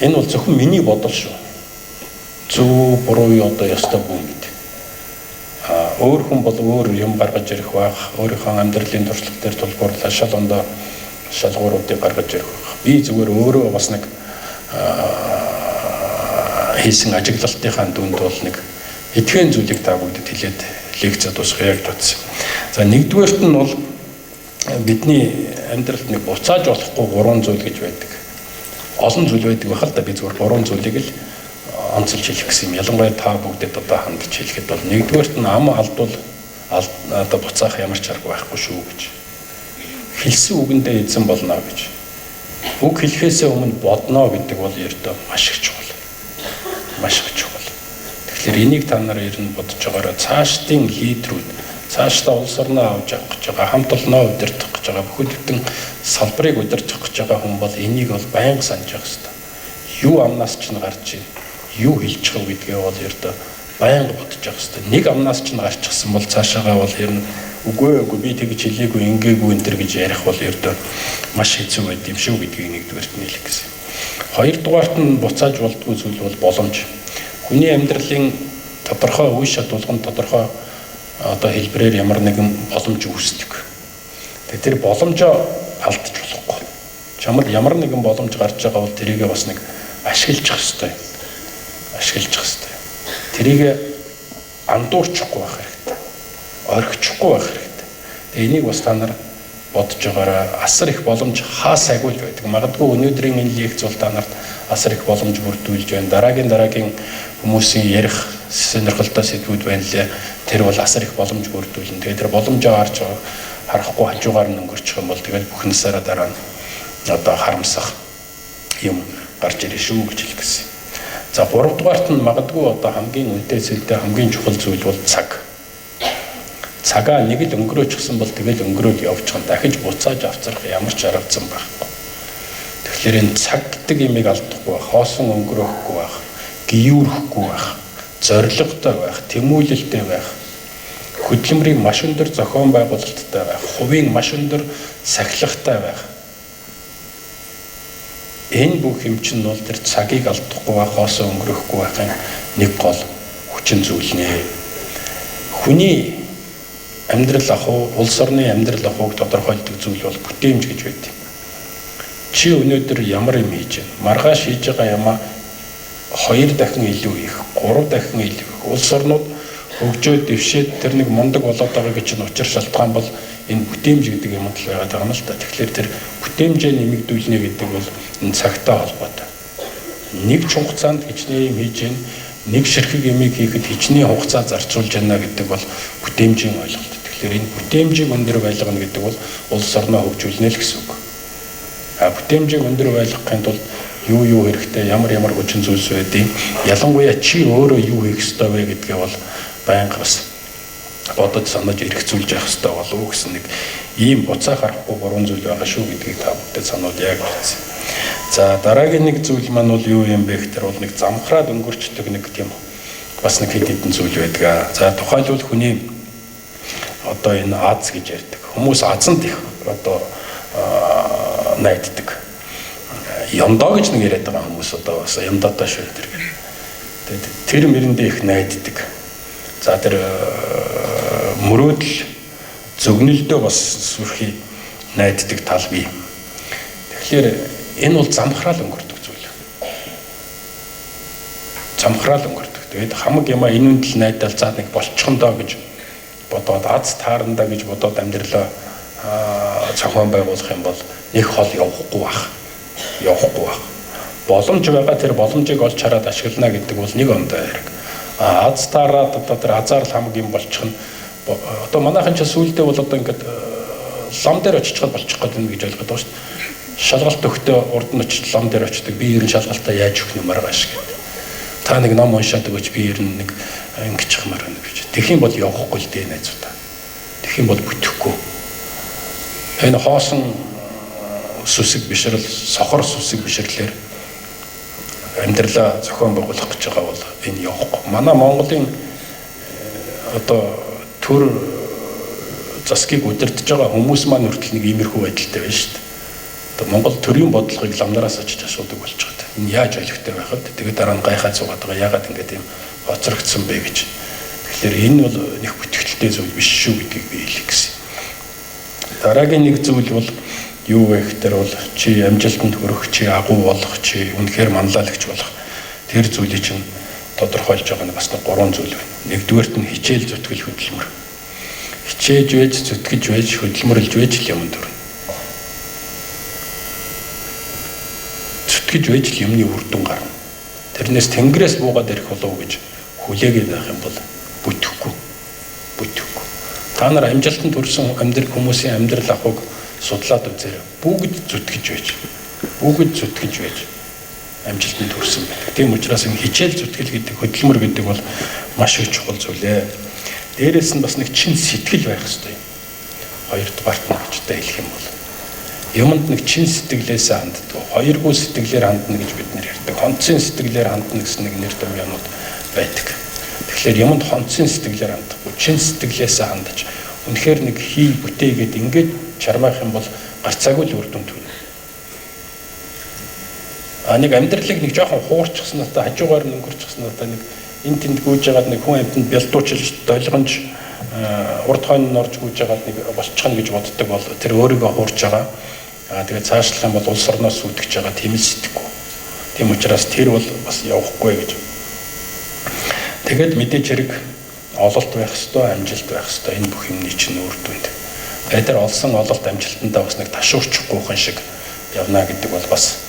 Энэ бол зөвхөн миний бодол шүү. Зөв буруу юу одоо ёстой бүү мэд. Өөр хүн бол өөр юм гаргаж ирэх байх. Өөрийнхөө амьдралын туршлага дээр тулгуурлаа шал ондоо шалгууруудыг гаргаж ирэх байх. Би зүгээр өөрөө бас нэг хийсэн ажиглалтынхаа дүнд бол нэг эдгээр зүйлийг та бүгдэд хэлээд лекцээ дуусгая гэж бодсон. За, нэгдүгээрт нь бол бидний амьдралд нэг буцааж болохгүй гурван зүйл гэж байдаг. Олон зүйл байдаг байх л да, би зүгээр гурван зүйлийг л онцолж хэлэх гэсэн юм. Ялангуяа та бүгдэд одоо хандж хэлэхэд бол нэгдүгээрт нь ам алдвал одоо буцаах ямар ч арга байхгүй шүү гэж. Хэлсэн үгэндээ эзэн болно гэж. Үг хэлэхээсээ өмнө бодно гэдэг бол ердөө маш их чухал. Маш их чухал. Тэгэхээр энийг та нар ер нь бодож байгаараа цаашдын лидерүүд, цаашдаа улс орноо авч явах гэж байгаа, хамт олноо удирдах гэж байгаа, бүхэл бүтэн салбарыг удирдах гэж байгаа хүн бол энийг бол байнга санаж явах хэрэгтэй. Юу амнаас ч нь гарч ийн, юу хэлж байгаа гэдгээ бол ердөө байнга бодож явах хэрэгтэй. Нэг амнаас ч нь гарчихсан бол цаашаагаа бол ер нь үгүй би тэгж хэлээгүй, ингээгүй энэ төр гэж ярих бол ердөө маш хэцүү байд юм шүү гэдгийг нэгдүгээрт нь хэлэх гэсэн. Хоёрдугаарт нь буцааж болдгүй зүйл бол боломж. Хүний амьдралын тодорхой үе шат болгон тодорхой одоо хэлбэрээр ямар нэгэн боломж үүсдэг. Тэгээ тэр боломжоо алдчих болохгүй. Чамд ямар нэгэн боломж гарч байгаа бол тэрийгээ бас нэг ашиглах хэрэгтэй. Ашиглах хэрэгтэй. Тэрийг андуурчихгүй байх хэрэгтэй. Орхичихгүй байх хэрэгтэй. Тэгээ энийг бас та нар бодож байгаараа асар их боломж хаа сайгүй л байдаг. Магадгүй өнөөдрийн энэ лекц бол та нарт асар их боломж бүрдүүлж байна. Дараагийн хүмүүсийн ярих сонирхолтой сэдвүүд байна лээ. Тэр бол асар их боломж бүрдүүлнэ. Тэгээд тэр боломжоо харж харахгүй хажуугаар нь өнгөрчих юм бол тэгэл бүх насаараа дараа нь одоо харамсах юм гарч ирнэ шүү гэж хэлэх гэсэн. За, гуравдугаарт нь магадгүй одоо хамгийн үнэтэй зүйтэй хамгийн чухал зүйл бол цаг. Цагаа нэг л өнгөрөөчихсөн бол тэгэл өнгөрөөд явчихна. Дахиж буцааж авцрах ямар ч арга зам байхгүй. Тэгэхээр энэ цаг гэдэг имийг алдахгүй байх, хоосон өнгөрөөхгүй байх, гиюрхгүй байх, зоригтой байх, тэмүүлэлтэй байх, хөдөлмөрийг маш өндөр зохион байгуулалттай байх, хувийн маш өндөр сахилгатай байх. Энэ бүх юм чинь бол тэр цагийг алдахгүй байх, хоосон өнгөрөхгүй байхын нэг гол хүчин зүйл нэ. Хүний амьдрал ах уу, улс орны амьдрал ах ууг тодорхойлдог зүйл бол бүтээмж гэж байдаг. Чи өнөөдөр ямар юм хийж байна? Маргааш хийж байгаа юмаа 2 дахин илүү их, 3 дахин илүү их. Улс орнууд хөгжөөд дэвшээд тэр нэг мундаг болоод байгаа гэж чинь учир шалтгаан бол энэ бүтээмж гэдэг юм л байгаад байгаа юм л та. Тэгэхээр тэр бүтээмжээ нэмэгдүүлнэ гэдэг бол энэ цагтай холбоотой. Нэг ч хугацаанд хичнээн юм хийж байна, нэг ширхэг юмыг хийхэд хичнээн хугацаа зарцуулж байна гэдэг бол бүтээмжийн ойлголт. Тэгэхээр энэ бүтээмжийг өндөр байлгана гэдэг бол улс орноо хөгжүүлнэ л гэсэн үг. А бүтээмжийг өндөр байлгахын тулд юу хэрэгтэй, ямар ямар хүчин зүйлс байдгийг, ялангуяа чи өөрөө юу хийх ёстой вэ гэдгээ бол байнга бас бодож санаж эргцүүлж явах ёстой болов уу гэсэн нэг ийм буцаа харахгүй гурван зүйл байгаа шүү гэдгийг та бүгдэд сануулъя гэж бодсон. За, дараагийн нэг зүйл маань бол юу юм бэ гэхээр бол нэг замхраад өнгөрчдөг нэг тийм бас нэг хэд хэдэн зүйл байдаг. За, тухайлбал хүний одоо энэ аз гэж ярьдаг. Хүмүүс азанд их одоо найддаг. Ёндоо гэж нэг яриад байгаа хүмүүс одоо бас ёндоотой шүү тэр гэх. Тэгээд тэр мэрэндээ их найддаг. За, тэр мөрөөдөл зөгнөлдөө бас сүрхий найддаг тал бий. Тэгэхээр энэ бол замхраал өнгөрдөг зүйл. Замхраал өнгөрдөг. Тэгээд хамаг юмаа энэ үндэл найдал за нэг болчихондоо гэж бодоод аз таарандаа гэж бодоод амьдралаа зохион байгуулах юм бол нэг хол явахгүй байх. Явахгүй байх. Боломж байгаа, тэр боломжийг олж хараад ашиглана гэдэг бол нэг ондоо хэрэг. А аз таарад одоо тэр азар л хамаг юм болчихно. Одоо манайхан ч сүүлдээ бол одоо ингээд лам дээр очичход болчих гээд байна гэж ойлгоод байгаа шүү дээ. Шалгалт өгтөө урд нь очиж лам дээр очдог. Би ер нь шалгалтаа яаж өгөх юм маргааш гэдэг. Та нэг ном уншаад өгөөч, би ер нь нэг ингэчих юмар байна гэж. Тэгэх юм бол явахгүй л дээ найзуудаа. Тэгэх юм бол бүтэхгүй. Энэ хоосон сүсэг бишрэл, сохор сүсэг бишрлээр амьдралаа зохион байгуулах гэж байгаа бол энэ явахгүй. Манай Монголын одоо төр засгийг удирдах байгаа хүмүүс маань хүртэл нэг иймэрхүү байдалтай байна шүү дээ. Одоо Монгол төрийн бодлогыг ламнараас очиж асуудаг болчиход. Энэ яаж олигтой байх вэ? Тэгээд дараа нь гайхаад суугаад байгаа. Яагаад ингэж юм хоцрогдсон бэ гэж. Тэгэхээр энэ бол нэг бүтгэлтэй зүйл биш шүү гэдгийг би хэлэх гэсэн. Дараагийн нэг зүйл бол юу вэ гэхээр бол чи амжилтанд хүрэх, чи агуу болох, чи үнэхээр манлайлагч болох тэр зүйлийг чинь тодорхойлж байгаа нь бас нэг гурван зүйл байна. Нэгдүгээрт нь хичээл зүтгэл хөдөлмөр. Хичээж байж, зүтгэж байж, хөдөлмөрлж байж л юмд хүрнэ. Зүтгэж байж л юмны үр дүн гарна. Тэрнээс тэнгэрээс буугаад ирэх болов уу гэж хүлээгээд байх юм бол бүтэхгүй. Бүтэхгүй. Та нар амжилтанд хүрсэн амьдрал хүмүүсийн амьдрал ахуйг судлаад үзээрэй. Бүгд зүтгэж байж. Бүгд зүтгэж байж амжилтанд хүрсэн байдаг. Тийм учраас энэ хичээл зүтгэл гэдэг хөдөлмөр гэдэг бол маш их чухал зүйлээ. Дээрээс нь бас нэг чин сэтгэл байх ёстой юм. Хоёрдугаарт нь гэж та хэлэх юм бол юмд нэг чин сэтгэлээсээ ханддаг. Хоёргүй сэтгэлээр хандна гэж бид нэр ярьдаг. Хонцын сэтгэлээр хандна гэсэн нэг нэр томьёонууд байдаг. Тэгэхээр юмд хонцын сэтгэлээр хандахгүй, чин сэтгэлээсээ хандаж үнэхээр нэг хий бүтээгээд ингээд чармаах юм бол гарцаагүй л үр дүнд хүрнэ. А нэг амьдралыг нэг жоохон хуурчихсан надаа хажуугаар нь өнгөрчихсэн надаа нэг энэ тэнд гүйж байгаад нэг хүн амьтанд бялдуучилж долгонж урд хойно нь орж гүйж байгаад нэг болчихно гэж боддог бол тэр өөрийгөө хуурж байгаа. А тэгээд цаашлах юм бол улс орноос сүйтгэж байгаа тийм л сэтгэхгүй. Тийм учраас тэр бол бас явахгүй гэж. Тэгээд мэдээж хэрэг ололт байх ёстой, амжилт байх ёстой. Энэ бүх юмны чинь үр дүнд. Тэгээд тэр олсон ололт амжилтандаа бас нэг ташуурчихгүй хүн шиг явна гэдэг бол бас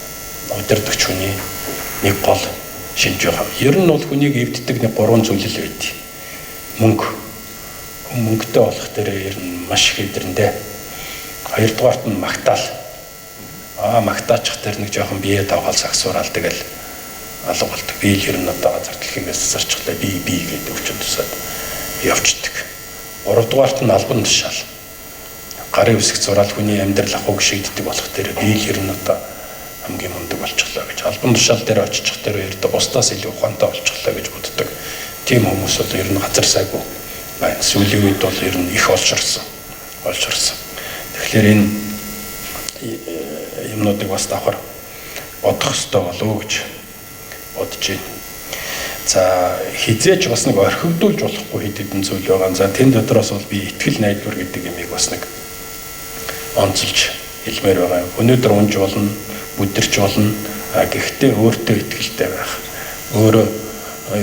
удирдагч хүний нэг гол шинж байгаа. Ер нь бол хүнийг эвддэг нэг гурван зүйл л байд. Мөнгө. Хүн мөнгөтэй болох дээр ер нь маш их эвдэрэндээ. Хоёрдугаарт нь магтаал. Магтаачих дээр нэг жоохон бие тавгаал сагсуураал тэгэл алга болдог. Би л ер нь одоо газар дэлхийгээс зарчглаа. Би гэдэг өвчин тусаад явцдаг. Гуравдугаарт нь албан тушаал. Гарын үсэг зураал хүний амьдрал ахуйг шийддэг болох дээр би л ер нь одоо хамгийн мундаг болчихлоо гэж. Албан тушаал дээр очих дээр ердөө бусдаас илүү ухаантай болчихлоо гэж боддог. Тийм хүмүүс бол ер нь газар сайгүй байна. Сүүлийн үед бол ер нь их олширсан. Тэгэхээр энэ юмнуудыг бас давхар бодох ёстой болов уу гэж бодож байна. За хизээч бас нэг орхигдуулж болохгүй хэд хэдэн зүйл байгаа. За тэн дотроос бол би итгэл найдвар гэдэг юмыг бас нэг онцолж хэлмээр байгаа юм. Өнөөдөр унж болно, бүдэрч болно. Гэхдээ өөртөө итгэлтэй байх. Өөрөө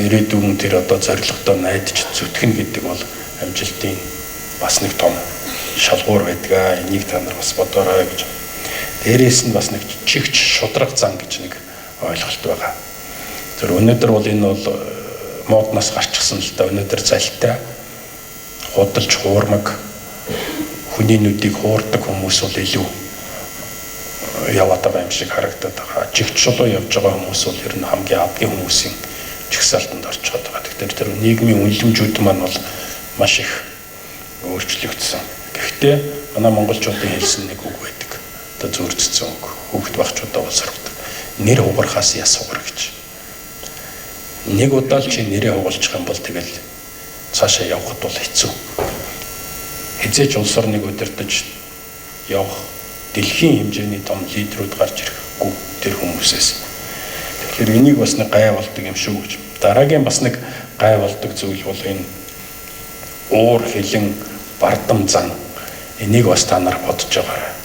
ирээдүйн тэр одоо зорилгодоо найдаж зүтгэнэ гэдэг бол амжилтын бас нэг том шалгуур байдаг. Энийг та нар бас бодоорой гэж. Дээрээс нь бас нэг чигч шудраг зан гэж нэг ойлголт байгаа. Тэр өнөөдөр бол энэ бол модноос гарчихсан л да. Өнөөдөр залтай худалж хуурмаг хүний нүдийг хуурдаг хүмүүс бол илүү яваад байгаа юм шиг харагдаад байгаа. Чигч шулуу явж байгаа хүмүүс бол ер нь хамгийн адгийн хүмүүсийн чагсаалтанд орчиход байгаа. Тэгэхээр тэр нийгмийн үнэлэмжүүд маань бол маш их өөрчлөгдсөн. Гэхдээ манай монголчуудын хэлсэн нэг үг байдаг. Одоо зүүрцсэн үг. Хүүхэд багчуудаа бол сургадаг. Нэр хугархаас яс хугар гэж. Нэг удаа л чи нэрээ хугалчих юм бол тэгэл цаашаа явхад бол хэцүү. Хизээч улс орныг удирдах явах дэлхийн хэмжээний том лидерүүд гарч ирэхгүй тэр хүмүүсээс. Тэгэхээр энийг бас нэг гай болдог юм шүү гэж. Дараагийн бас нэг гай болдог зүйл бол энэ уур хилэн бардам зан. Энийг бас та нар бодож байгаарай.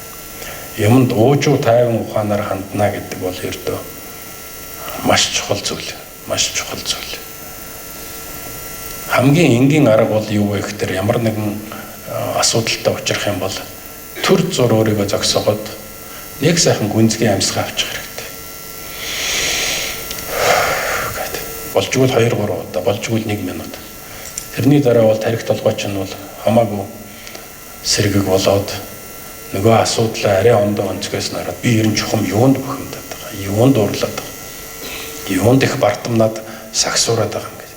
Юмд уужуу тайван ухаанаар хандна гэдэг бол ердөө маш чухал зүйл. Маш чухал зүйл. Хамгийн энгийн арга бол юу вэ гэхээр ямар нэгэн асуудалтай учрах юм бол төр зур өөрийгөө зогсоогоод нэг сайхан гүнзгий амьсгаа авчих хэрэгтэй. Болжгүй 2 3 удаа, болжгүй 1 минут. Тэрний дараа бол тарих толгой чинь бол хамаагүй сэргэг болоод нөгөө асуудлаа арай ондоо онцгойс нараад би ер нь чухам юунд бухимдаад байгаа, юунд уурлаад байгаа, юунд их бардамнаад сагсуураад байгаа юм гэж.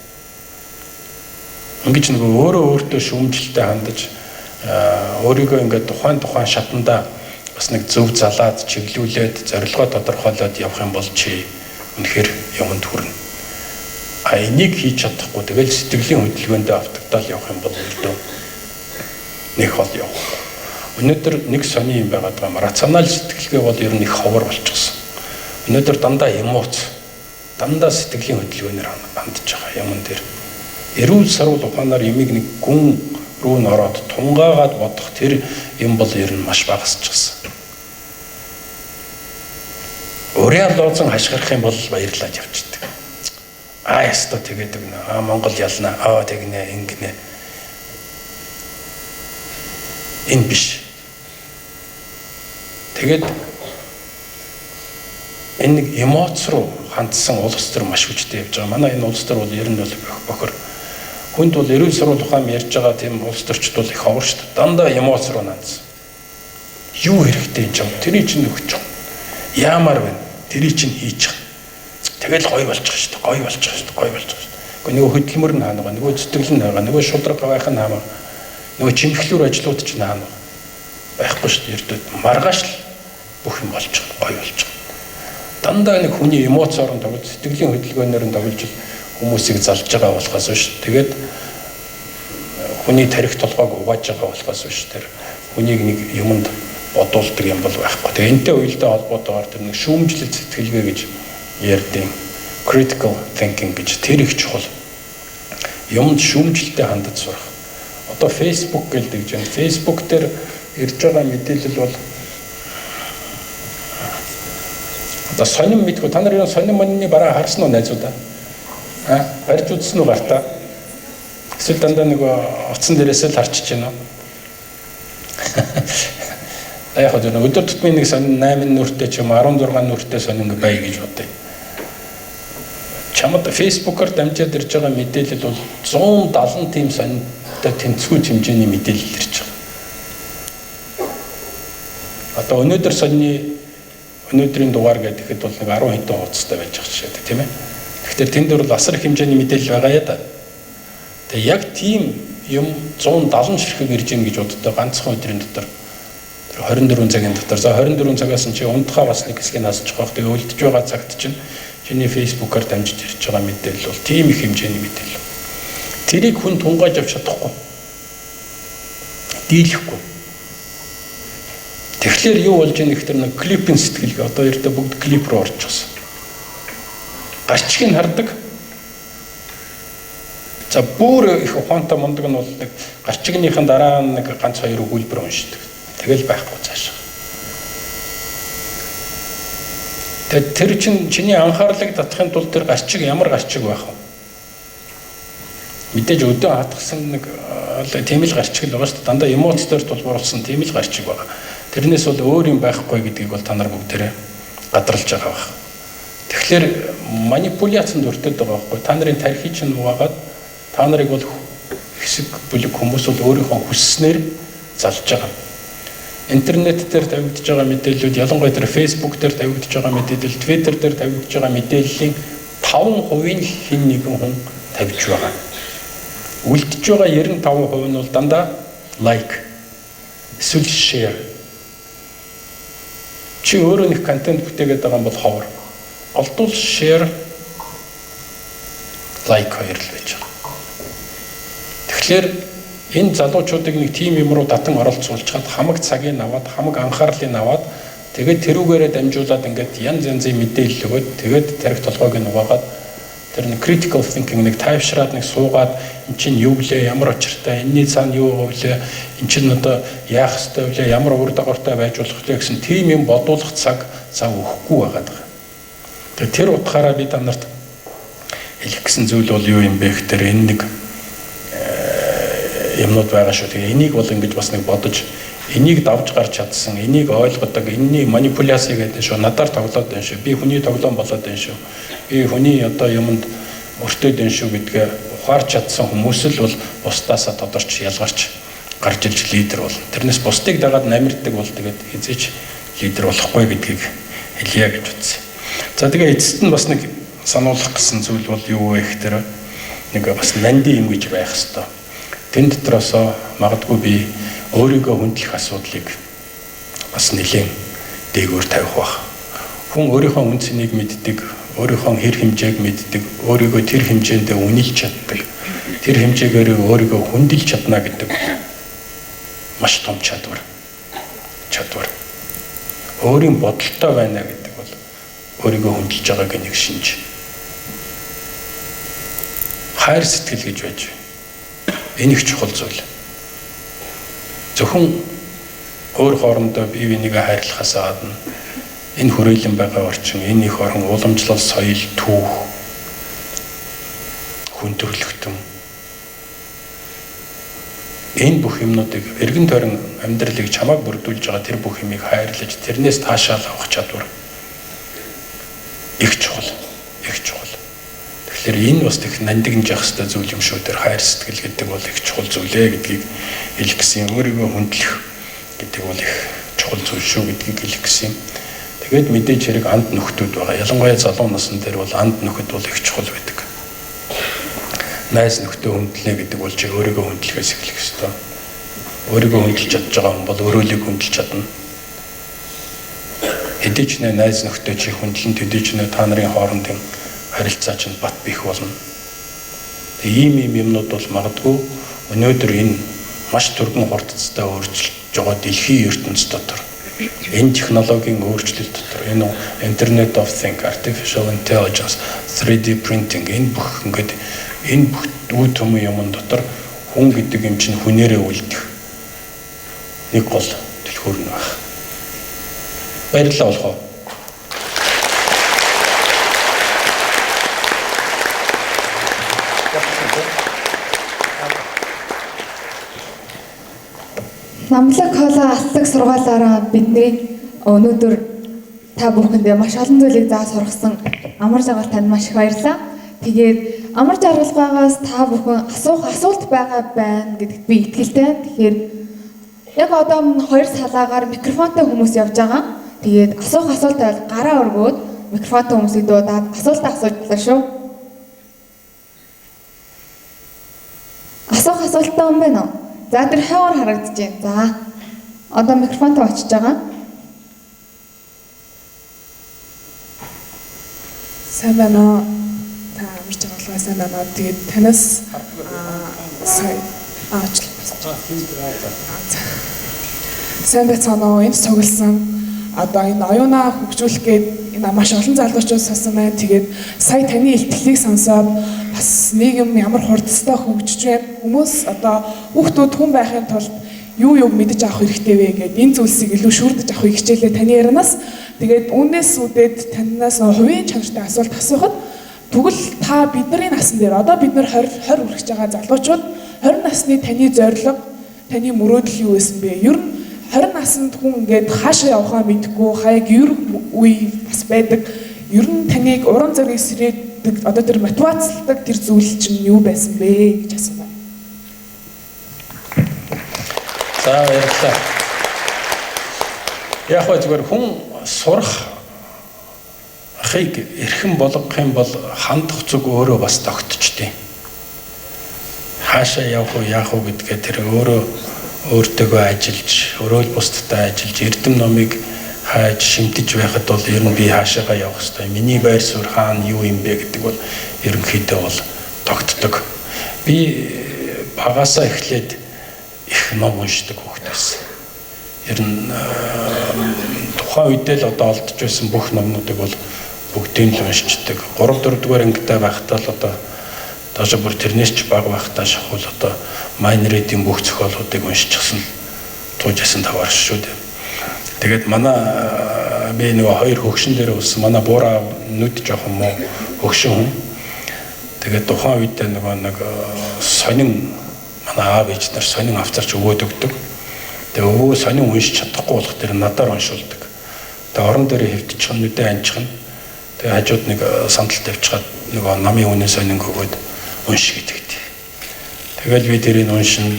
Ингэж нөгөө өөрөө өөртөө шүүмжлэлтэй хандаж өөрийгөө ингээд тухайн шатандаа бас нэг зөв залаад чиглүүлээд зорилгоо тодорхойлоод явах юм бол чи үнэхээр юмд хүрнэ. А энийг хийж чадахгүй тэгэл сэтгэлийн хөдөлгөөндөө автагдаал явах юм бол ердөө нэг хол явах. Өнөөдөр нэг сони юм байгаад байгаа юм. Рационал сэтгэлгээ бол ер нь их ховор болчихсон. Өнөөдөр дандаа эмоц, дандаа сэтгэлийн хөдөлгөөнөөр хандж байгаа юмн дээр. Эрүүл саруул ухаанаар ямиг нэг гүн рүү н ороод тунгаагаад бодох тэр юм бол ер нь маш багасчихсан. Урьяа лоозон хашгирах юм бол баярлаад явчихдаг. Аа ястаа тэгээд өгнө. Аа Монгол ялна. Аа тэгнэ, ингэнэ. Энэ биш. Тэгээд энэ нэг эмоц руу хандсан улс төр маш хүчтэй явж байгаа. Манай энэ улс төр бол ер нь бол бохор. Хүнд бол эрүүл сурвал ухаан ярьж байгаа тийм улс төрчд бол их ховор шүү дээ. Дандаа эмоц руу хандсан. Юу хэрэгтэй юм чам? Тэрий чинь өгч байгаа. Яамаар байна? Тэрий чинь хийж байгаа. Тэгэл гоё болчих шүү дээ. Гоё болчих шүү дээ. Гоё болчих шүү дээ. Гэхдээ нөгөө хөдөлмөр нь хаана байгаа, нөгөө сэтгэл нь хаана, нөгөө шудраг байх нь хаана, нөгөө чимхлүүр ажлууд чинь хаана байхгүй шүү дээ. Ердөө маргааш л бүх юм болчих, гоё болчих. Дандаа нэг хүний эмоцоор нь тоглож, сэтгэлийн хөдөлгөөнөөр нь тоглож хүмүүсийг залж байгаа болохоос биш. Тэгээд хүний тарих толгойг угааж байгаа болохоос биш. Тэр хүнийг нэг юмд бодуулдаг юм бол байхгүй. Тэгээ энэтэй уялдаа холбоотойгоор тэр нэг шүүмжлэл сэтгэлгээ гэж ярьдیں۔ Critical thinking гэж тэр их чухал. Юмд шүүмжлэлтэй хандаж сурах. Одоо Facebook гэлдэг гэж байна. Facebook дээр ирж байгаа мэдээлэл бол одоо сонин мэдгүй. Та нар сонин монины бараа харсан уу найзуудаа? Аа, барьж үзсэн үү гартаа? Эсвэл дандаа нэг утсан дээрээс л харчиж байна уу? Яг хөө өдөр тутмын нэг сонин 8 нүртэй ч юм 16 нүртэй сонин бай гэж бодъё. Чамд Facebook-оор дамжаад ирж байгаа мэдээлэл бол 170 тийм сонинтой тэнцвүү хэмжээний мэдээлэл ирж байгаа. Одоо өнөөдөр сонины өнөөдрийн дугаар гэхэд бол нэг 10 хэдэн хуудастай байж байгаа жишээ тийм ээ. Тэгэхээр тэнд бол асар их хэмжээний мэдээлэл байгаа яа да. Тэгээ яг тийм юм 170 ширхэг ирж гин гэж боддоо ганцхан өдрийн дотор 24 цагийн дотор. За 24 цагаас нь чи унтахаа бас нэг хэсгийг насчих байх. Тэгээ үлдэж байгаа цагт чинь чиний Facebook-аар дамжиж ирж байгаа мэдээлэл бол тийм их хэмжээний мэдээлэл. Тэрийг хүн тунгааж авч чадахгүй. Дийлэхгүй. Тэгэхээр юу болж ийн гэхээр нэг клипийн сэтгэлгээ одоо ердөө бүгд клип руу орчихсон. Гарчгийг нь хардаг. За бүр их ухаантай мундаг нь бол нэг гарчигныхын дараа нэг ганц хоёр өгүүлбэр уншдаг. Тэгэл байхгүй цаашаа. Тэгээд тэр чинь чиний анхаарлыг татахын тулд тэр гарчиг ямар гарчиг байх вэ? Мэдээж өдөө хатгсан нэг тийм л гарчиг л байгаа шүү дээ. Дандаа эмоц дээр тулгуурласан тийм л гарчиг байгаа. Тэрнээс бол өөр юм байхгүй гэдгийг бол та нар бүгдээрээ гадралж байгаа байх. Тэгэхээр манипуляцанд өртөд байгаа байхгүй. Та нарын тархи чинь угаагаад та нарыг бол хэсэг бүлэг хүмүүс бол өөрийнхөө хүсснээр залж байгаа. Интернет дээр тавигдж байгаа мэдээллүүд, ялангуяа тэр Facebook дээр тавигдж байгаа мэдээлэл, Twitter дээр тавигдж байгаа мэдээллийн 5% нь хэн нэгэн хүн тавьж байгаа. Үлдэж байгаа 95% нь бол дандаа like эсвэл share. Чи өөрөө нэг контент бүтээгээд байгаа юм бол ховор. Голдвол share, like хоёр л байж байгаа. Тэгэхээр энэ залуучуудыг нэг тим юм руу татан оролцуулчихад хамаг цагийг аваад, хамаг анхаарлыг аваад тэгээд тэрүүгээрээ дамжуулаад ингээд янз янзын мэдээлэл өгөөд тэгээд тарих толгойг нь угаагаад тэр нэг critical thinking нэг тайвшраад нэг суугаад эн чинь юу гэлээ, ямар учиртай, энэний цаана юу гэлээ, эн чинь одоо яах ёстой гэлээ, ямар үр дагавартай байж болох вэ гэсэн тийм юм бодуулах цаг зав өгөхгүй байгаа даа. Тэгээд тэр утгаараа би та нарт хэлэх гэсэн зүйл бол юу юм бэ гэхээр энэ нэг юмнууд байгаа шүү. Тэгээ энийг бол ингэж бас нэг бодож энийг давж гарч чадсан, энийг ойлгодог, энэний манипуляц гэдэг шүү. Надаар тоглоод байна шүү. Би хүний тоглоом болоод байна шүү. Би хүний одоо юмд өртөөд байна шүү гэдгээ ухаарч чадсан хүмүүс л бол бусдаасаа тодорч ялгарч гарч ирж лидер болно. Тэрнээс бусдыг дагаад намирддаг бол тэгээд хизээч лидер болохгүй гэдгийг хэлье гэж утсан. За тэгээ эцэст нь бас нэг сануулах гэсэн зүйл бол юу вэ гэхээр нэг бас нандин юм гэж байх хэвээр. Тэн дотроосоо магадгүй би өөрийгөө хүндлэх асуудлыг бас нэлээн дээгүүр тавих байх. Хүн өөрийнхөө үн цэнийг мэддэг, өөрийнхөө хэр хэмжээг мэддэг, өөрийгөө тэр хэмжээндээ үнэлж чаддаг, тэр хэмжээгээр өөрийгөө хүндэлж чадна гэдэг маш том чадвар. чадвар. Өөрийн бодолтой байна гэдэг бол өөрийгөө хүндэлж байгааг нэг шинж. Хайр сэтгэл гэж байж. Энэ их чухал зүйл. Зөвхөн өөр хоорондоо бие бинийгээ хайрлахаас гадна энэ хүрээлэн байгаа орчин, энэ их орон уламжлал, соёл, түүх, хүн төрөлхтөн энэ бүх юмнуудыг эргэн тойрон амьдралыг чамааг бүрдүүлж байгаа тэр бүх юмыг хайрлаж тэрнээс таашаал авах чадвар их чухал. Их чухал. Тэгэхээр энэ бас их нандинж явах хэрэгтэй зүйл юм шүү. Тэр хайр сэтгэл гэдэг бол их чухал зүйл ээ гэдгийг хэлэх гэсэн юм. Өөрийгөө хүндлэх гэдэг бол их чухал зүйл шүү гэдгийг хэлэх гэсэн юм. Тэгээд мэдээж хэрэг анд нөхдүүд байгаа. Ялангуяа залуу насн дээр бол анд нөхөд бол их чухал байдаг. Найз нөхдөө хүндлэнэ гэдэг бол чи өөрийгөө хүндлэхээс эхлэх ёстой. Өөрийгөө хүндэлж чадж байгаа хүн бол өөрөөлийг хүндэлж чадна. Хэдий ч нэ найз нөхдөө чи хүндлэн, төдий ч нэ та нарын хоорондын харилцаа чинь бат бих болно. Тэг ийм юмнууд бол магадгүй өнөөдөр энэ маш түргэн хурдцтай өөрчлөж байгаа дэлхийн ертөнц дотор, энэ технологийн өөрчлөлт дотор, энэ Internet of Things, Artificial Intelligence, 3D printing энэ бүх ингээд энэ бүх үе төмөн юмн дотор хүн гэдэг юм чинь хүнээрээ үлдэх нэг гол түлхүүр нь байх. Баярлалаа болох уу? Намлаг хоолой алтлаг сургаалаараа бидний өнөөдөр та бүхэндээ маш олон зүйлийг зааж сургасан Амар жаргал танд маш их баярлалаа. Тэгээд Амар жаргалгаагаас та бүхэн асуух асуулт байгаа байна гэдэгт би итгэлтэй. Тэгэхээр яг одоо хоёр салаагаар микрофонтой хүмүүс явж байгаа. Тэгээд асуух асуулт байвал гараа өргөөд микрофонтой хүмүүсийг дуудаад асуултаа асууж болно шүү. Асуух асуулттай хүн байна уу? За тэр хойгоор харагдаж байна. За одоо микрофонтой очиж байгаа. Сайн байна уу? Та амар жаргалгаа сайн байна уу? Тэгээд танаас сая аачлаа. Сайн байцгаана уу? Энд цугласан одоо энэ оюунаа хөгжүүлэх гээд энэ маш олон залуучууд сонсон байна. Тэгээд сая таны илтгэлийг сонсоод бас нийгэм ямар хурдтай хөгжиж байна. Хүмүүс одоо хүүхдүүд хүн байхын тулд юу юуг мэдэж авах хэрэгтэй вэ гэдээ энэ зүйлсийг илүү шүүрдэж авахыг хичээлээ таны ярианаас. Тэгээд үүнээс үүдээд танаас хувийн чанартай асуулт асуухад тэгвэл та бидний насан дээр одоо бид нар 20 хүрэж байгаа залуучууд 20 насны таны зорилго, таны мөрөөдөл юу байсан бэ? Ер нь 20 наснд хүн ингээд хаашаа явахаа мэдэхгүй, хаяг ер үе бас байдаг. Ер нь таныг урам зориг сэрээдэг, одоо тэр мотивацлдаг тэр зүйл чинь юу байсан бэ гэж асууна. За баярлалаа. Яг хөө зүгээр хүн сурахыг эрхэм болгох юм бол хандах зүг өөрөө бас тогтчтой. Хаашаа явах уу, яах уу гэдгээ тэр өөрөө өөртөөгөө ажиллаж, өрөөл бусдтай ажиллаж, эрдэм номыг хайж шимтэж байхад бол ер нь би хаашаагаа явах хэвээр, миний байр суурь хаана юу юм бэ гэдэг бол ерөнхийдөө бол тогтдог. Би багасаа эхлээд их ном уншдаг хүүхэд байсан. Ер нь тухайн үедээ л одоо олдож байсан бүх номнуудыг бол бүгдийг л уншчихдаг. 3 4 дугаар ангитай байхдаа л одоо доошо бүр тэрнээс ч бага байхдаа шахуул одоо Майнредийн бүх зохиолуудыг уншчихсан тууж ясан таваар шүү дээ. Тэгээд манай би нөгөө хоёр хөгшин дээр өссөн. Манай буураа нүд жоохон муу хөгшин хүн. Тэгээд тухайн үедээ нөгөө нэг сонин манай аав ээж нар сонин авцарч өгөөд өгдөг. Тэгээ өвөө сонин уншиж чадахгүй болох тэр надаар уншуулдаг. Тэгээ орон дээр хэвтчих нүдээ анчихна. Тэгээ хажууд нэг сандал тавьчихад нөгөө намын үнэ сонин өгөөд унш гэдэг. Тэгэл би тэрийг уншина.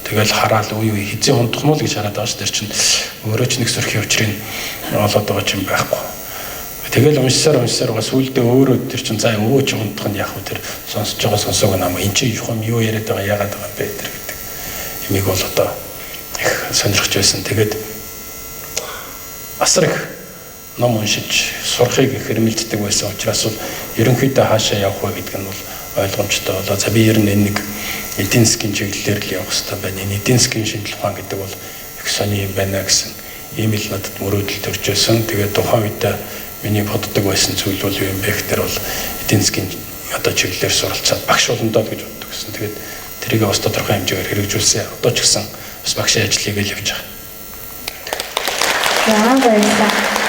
Тэгэл хараал үе үе хизээ хундах нь л гэж хараад байгаа ш. Тэр чинь өөрөө ч нэг сөрхийн учрыг олоод байгаа юм байхгүй. Тэгэл уншсаар байгаа сүулдэ өөрөө тэр чинь за өвөө чи хундах нь яах вэ тэр сонсож байгаа сонсоог нам энэ чи юм юу яриад байгаа яагаад байгаа юм бэ тэр гэдэг юмыг бол одоо их сонирхож байсан. Тэгээд асар их ном уншиж сурахыг их хэрмэлддэг байсан учраас бол ерөнхийдөө хаашаа явах вэ гэдэг нь бол ойлгомжтой болоо. За би ер нь энэ нэг эдийн засгийн чиглэлээр л явах хэрэгтэй байна. Энэ эдийн засгийн шинжлэх ухаан гэдэг бол их сони юм байна гэсэн Ийм л надад мөрөөдөл төрж байсан. Тэгээд тухайн үед миний боддог байсан зүйл бол юу юм бэ гэхээр бол эдийн засгийн одоо чиглэлээр суралцаад багш болно доо гэж боддог гэсэн. Тэгээд тэрийг бас тодорхой хэмжээгээр хэрэгжүүлсэн. Одоо ч гэсэн бас багшийн ажлыг л явж байгаа. За, баярлалаа.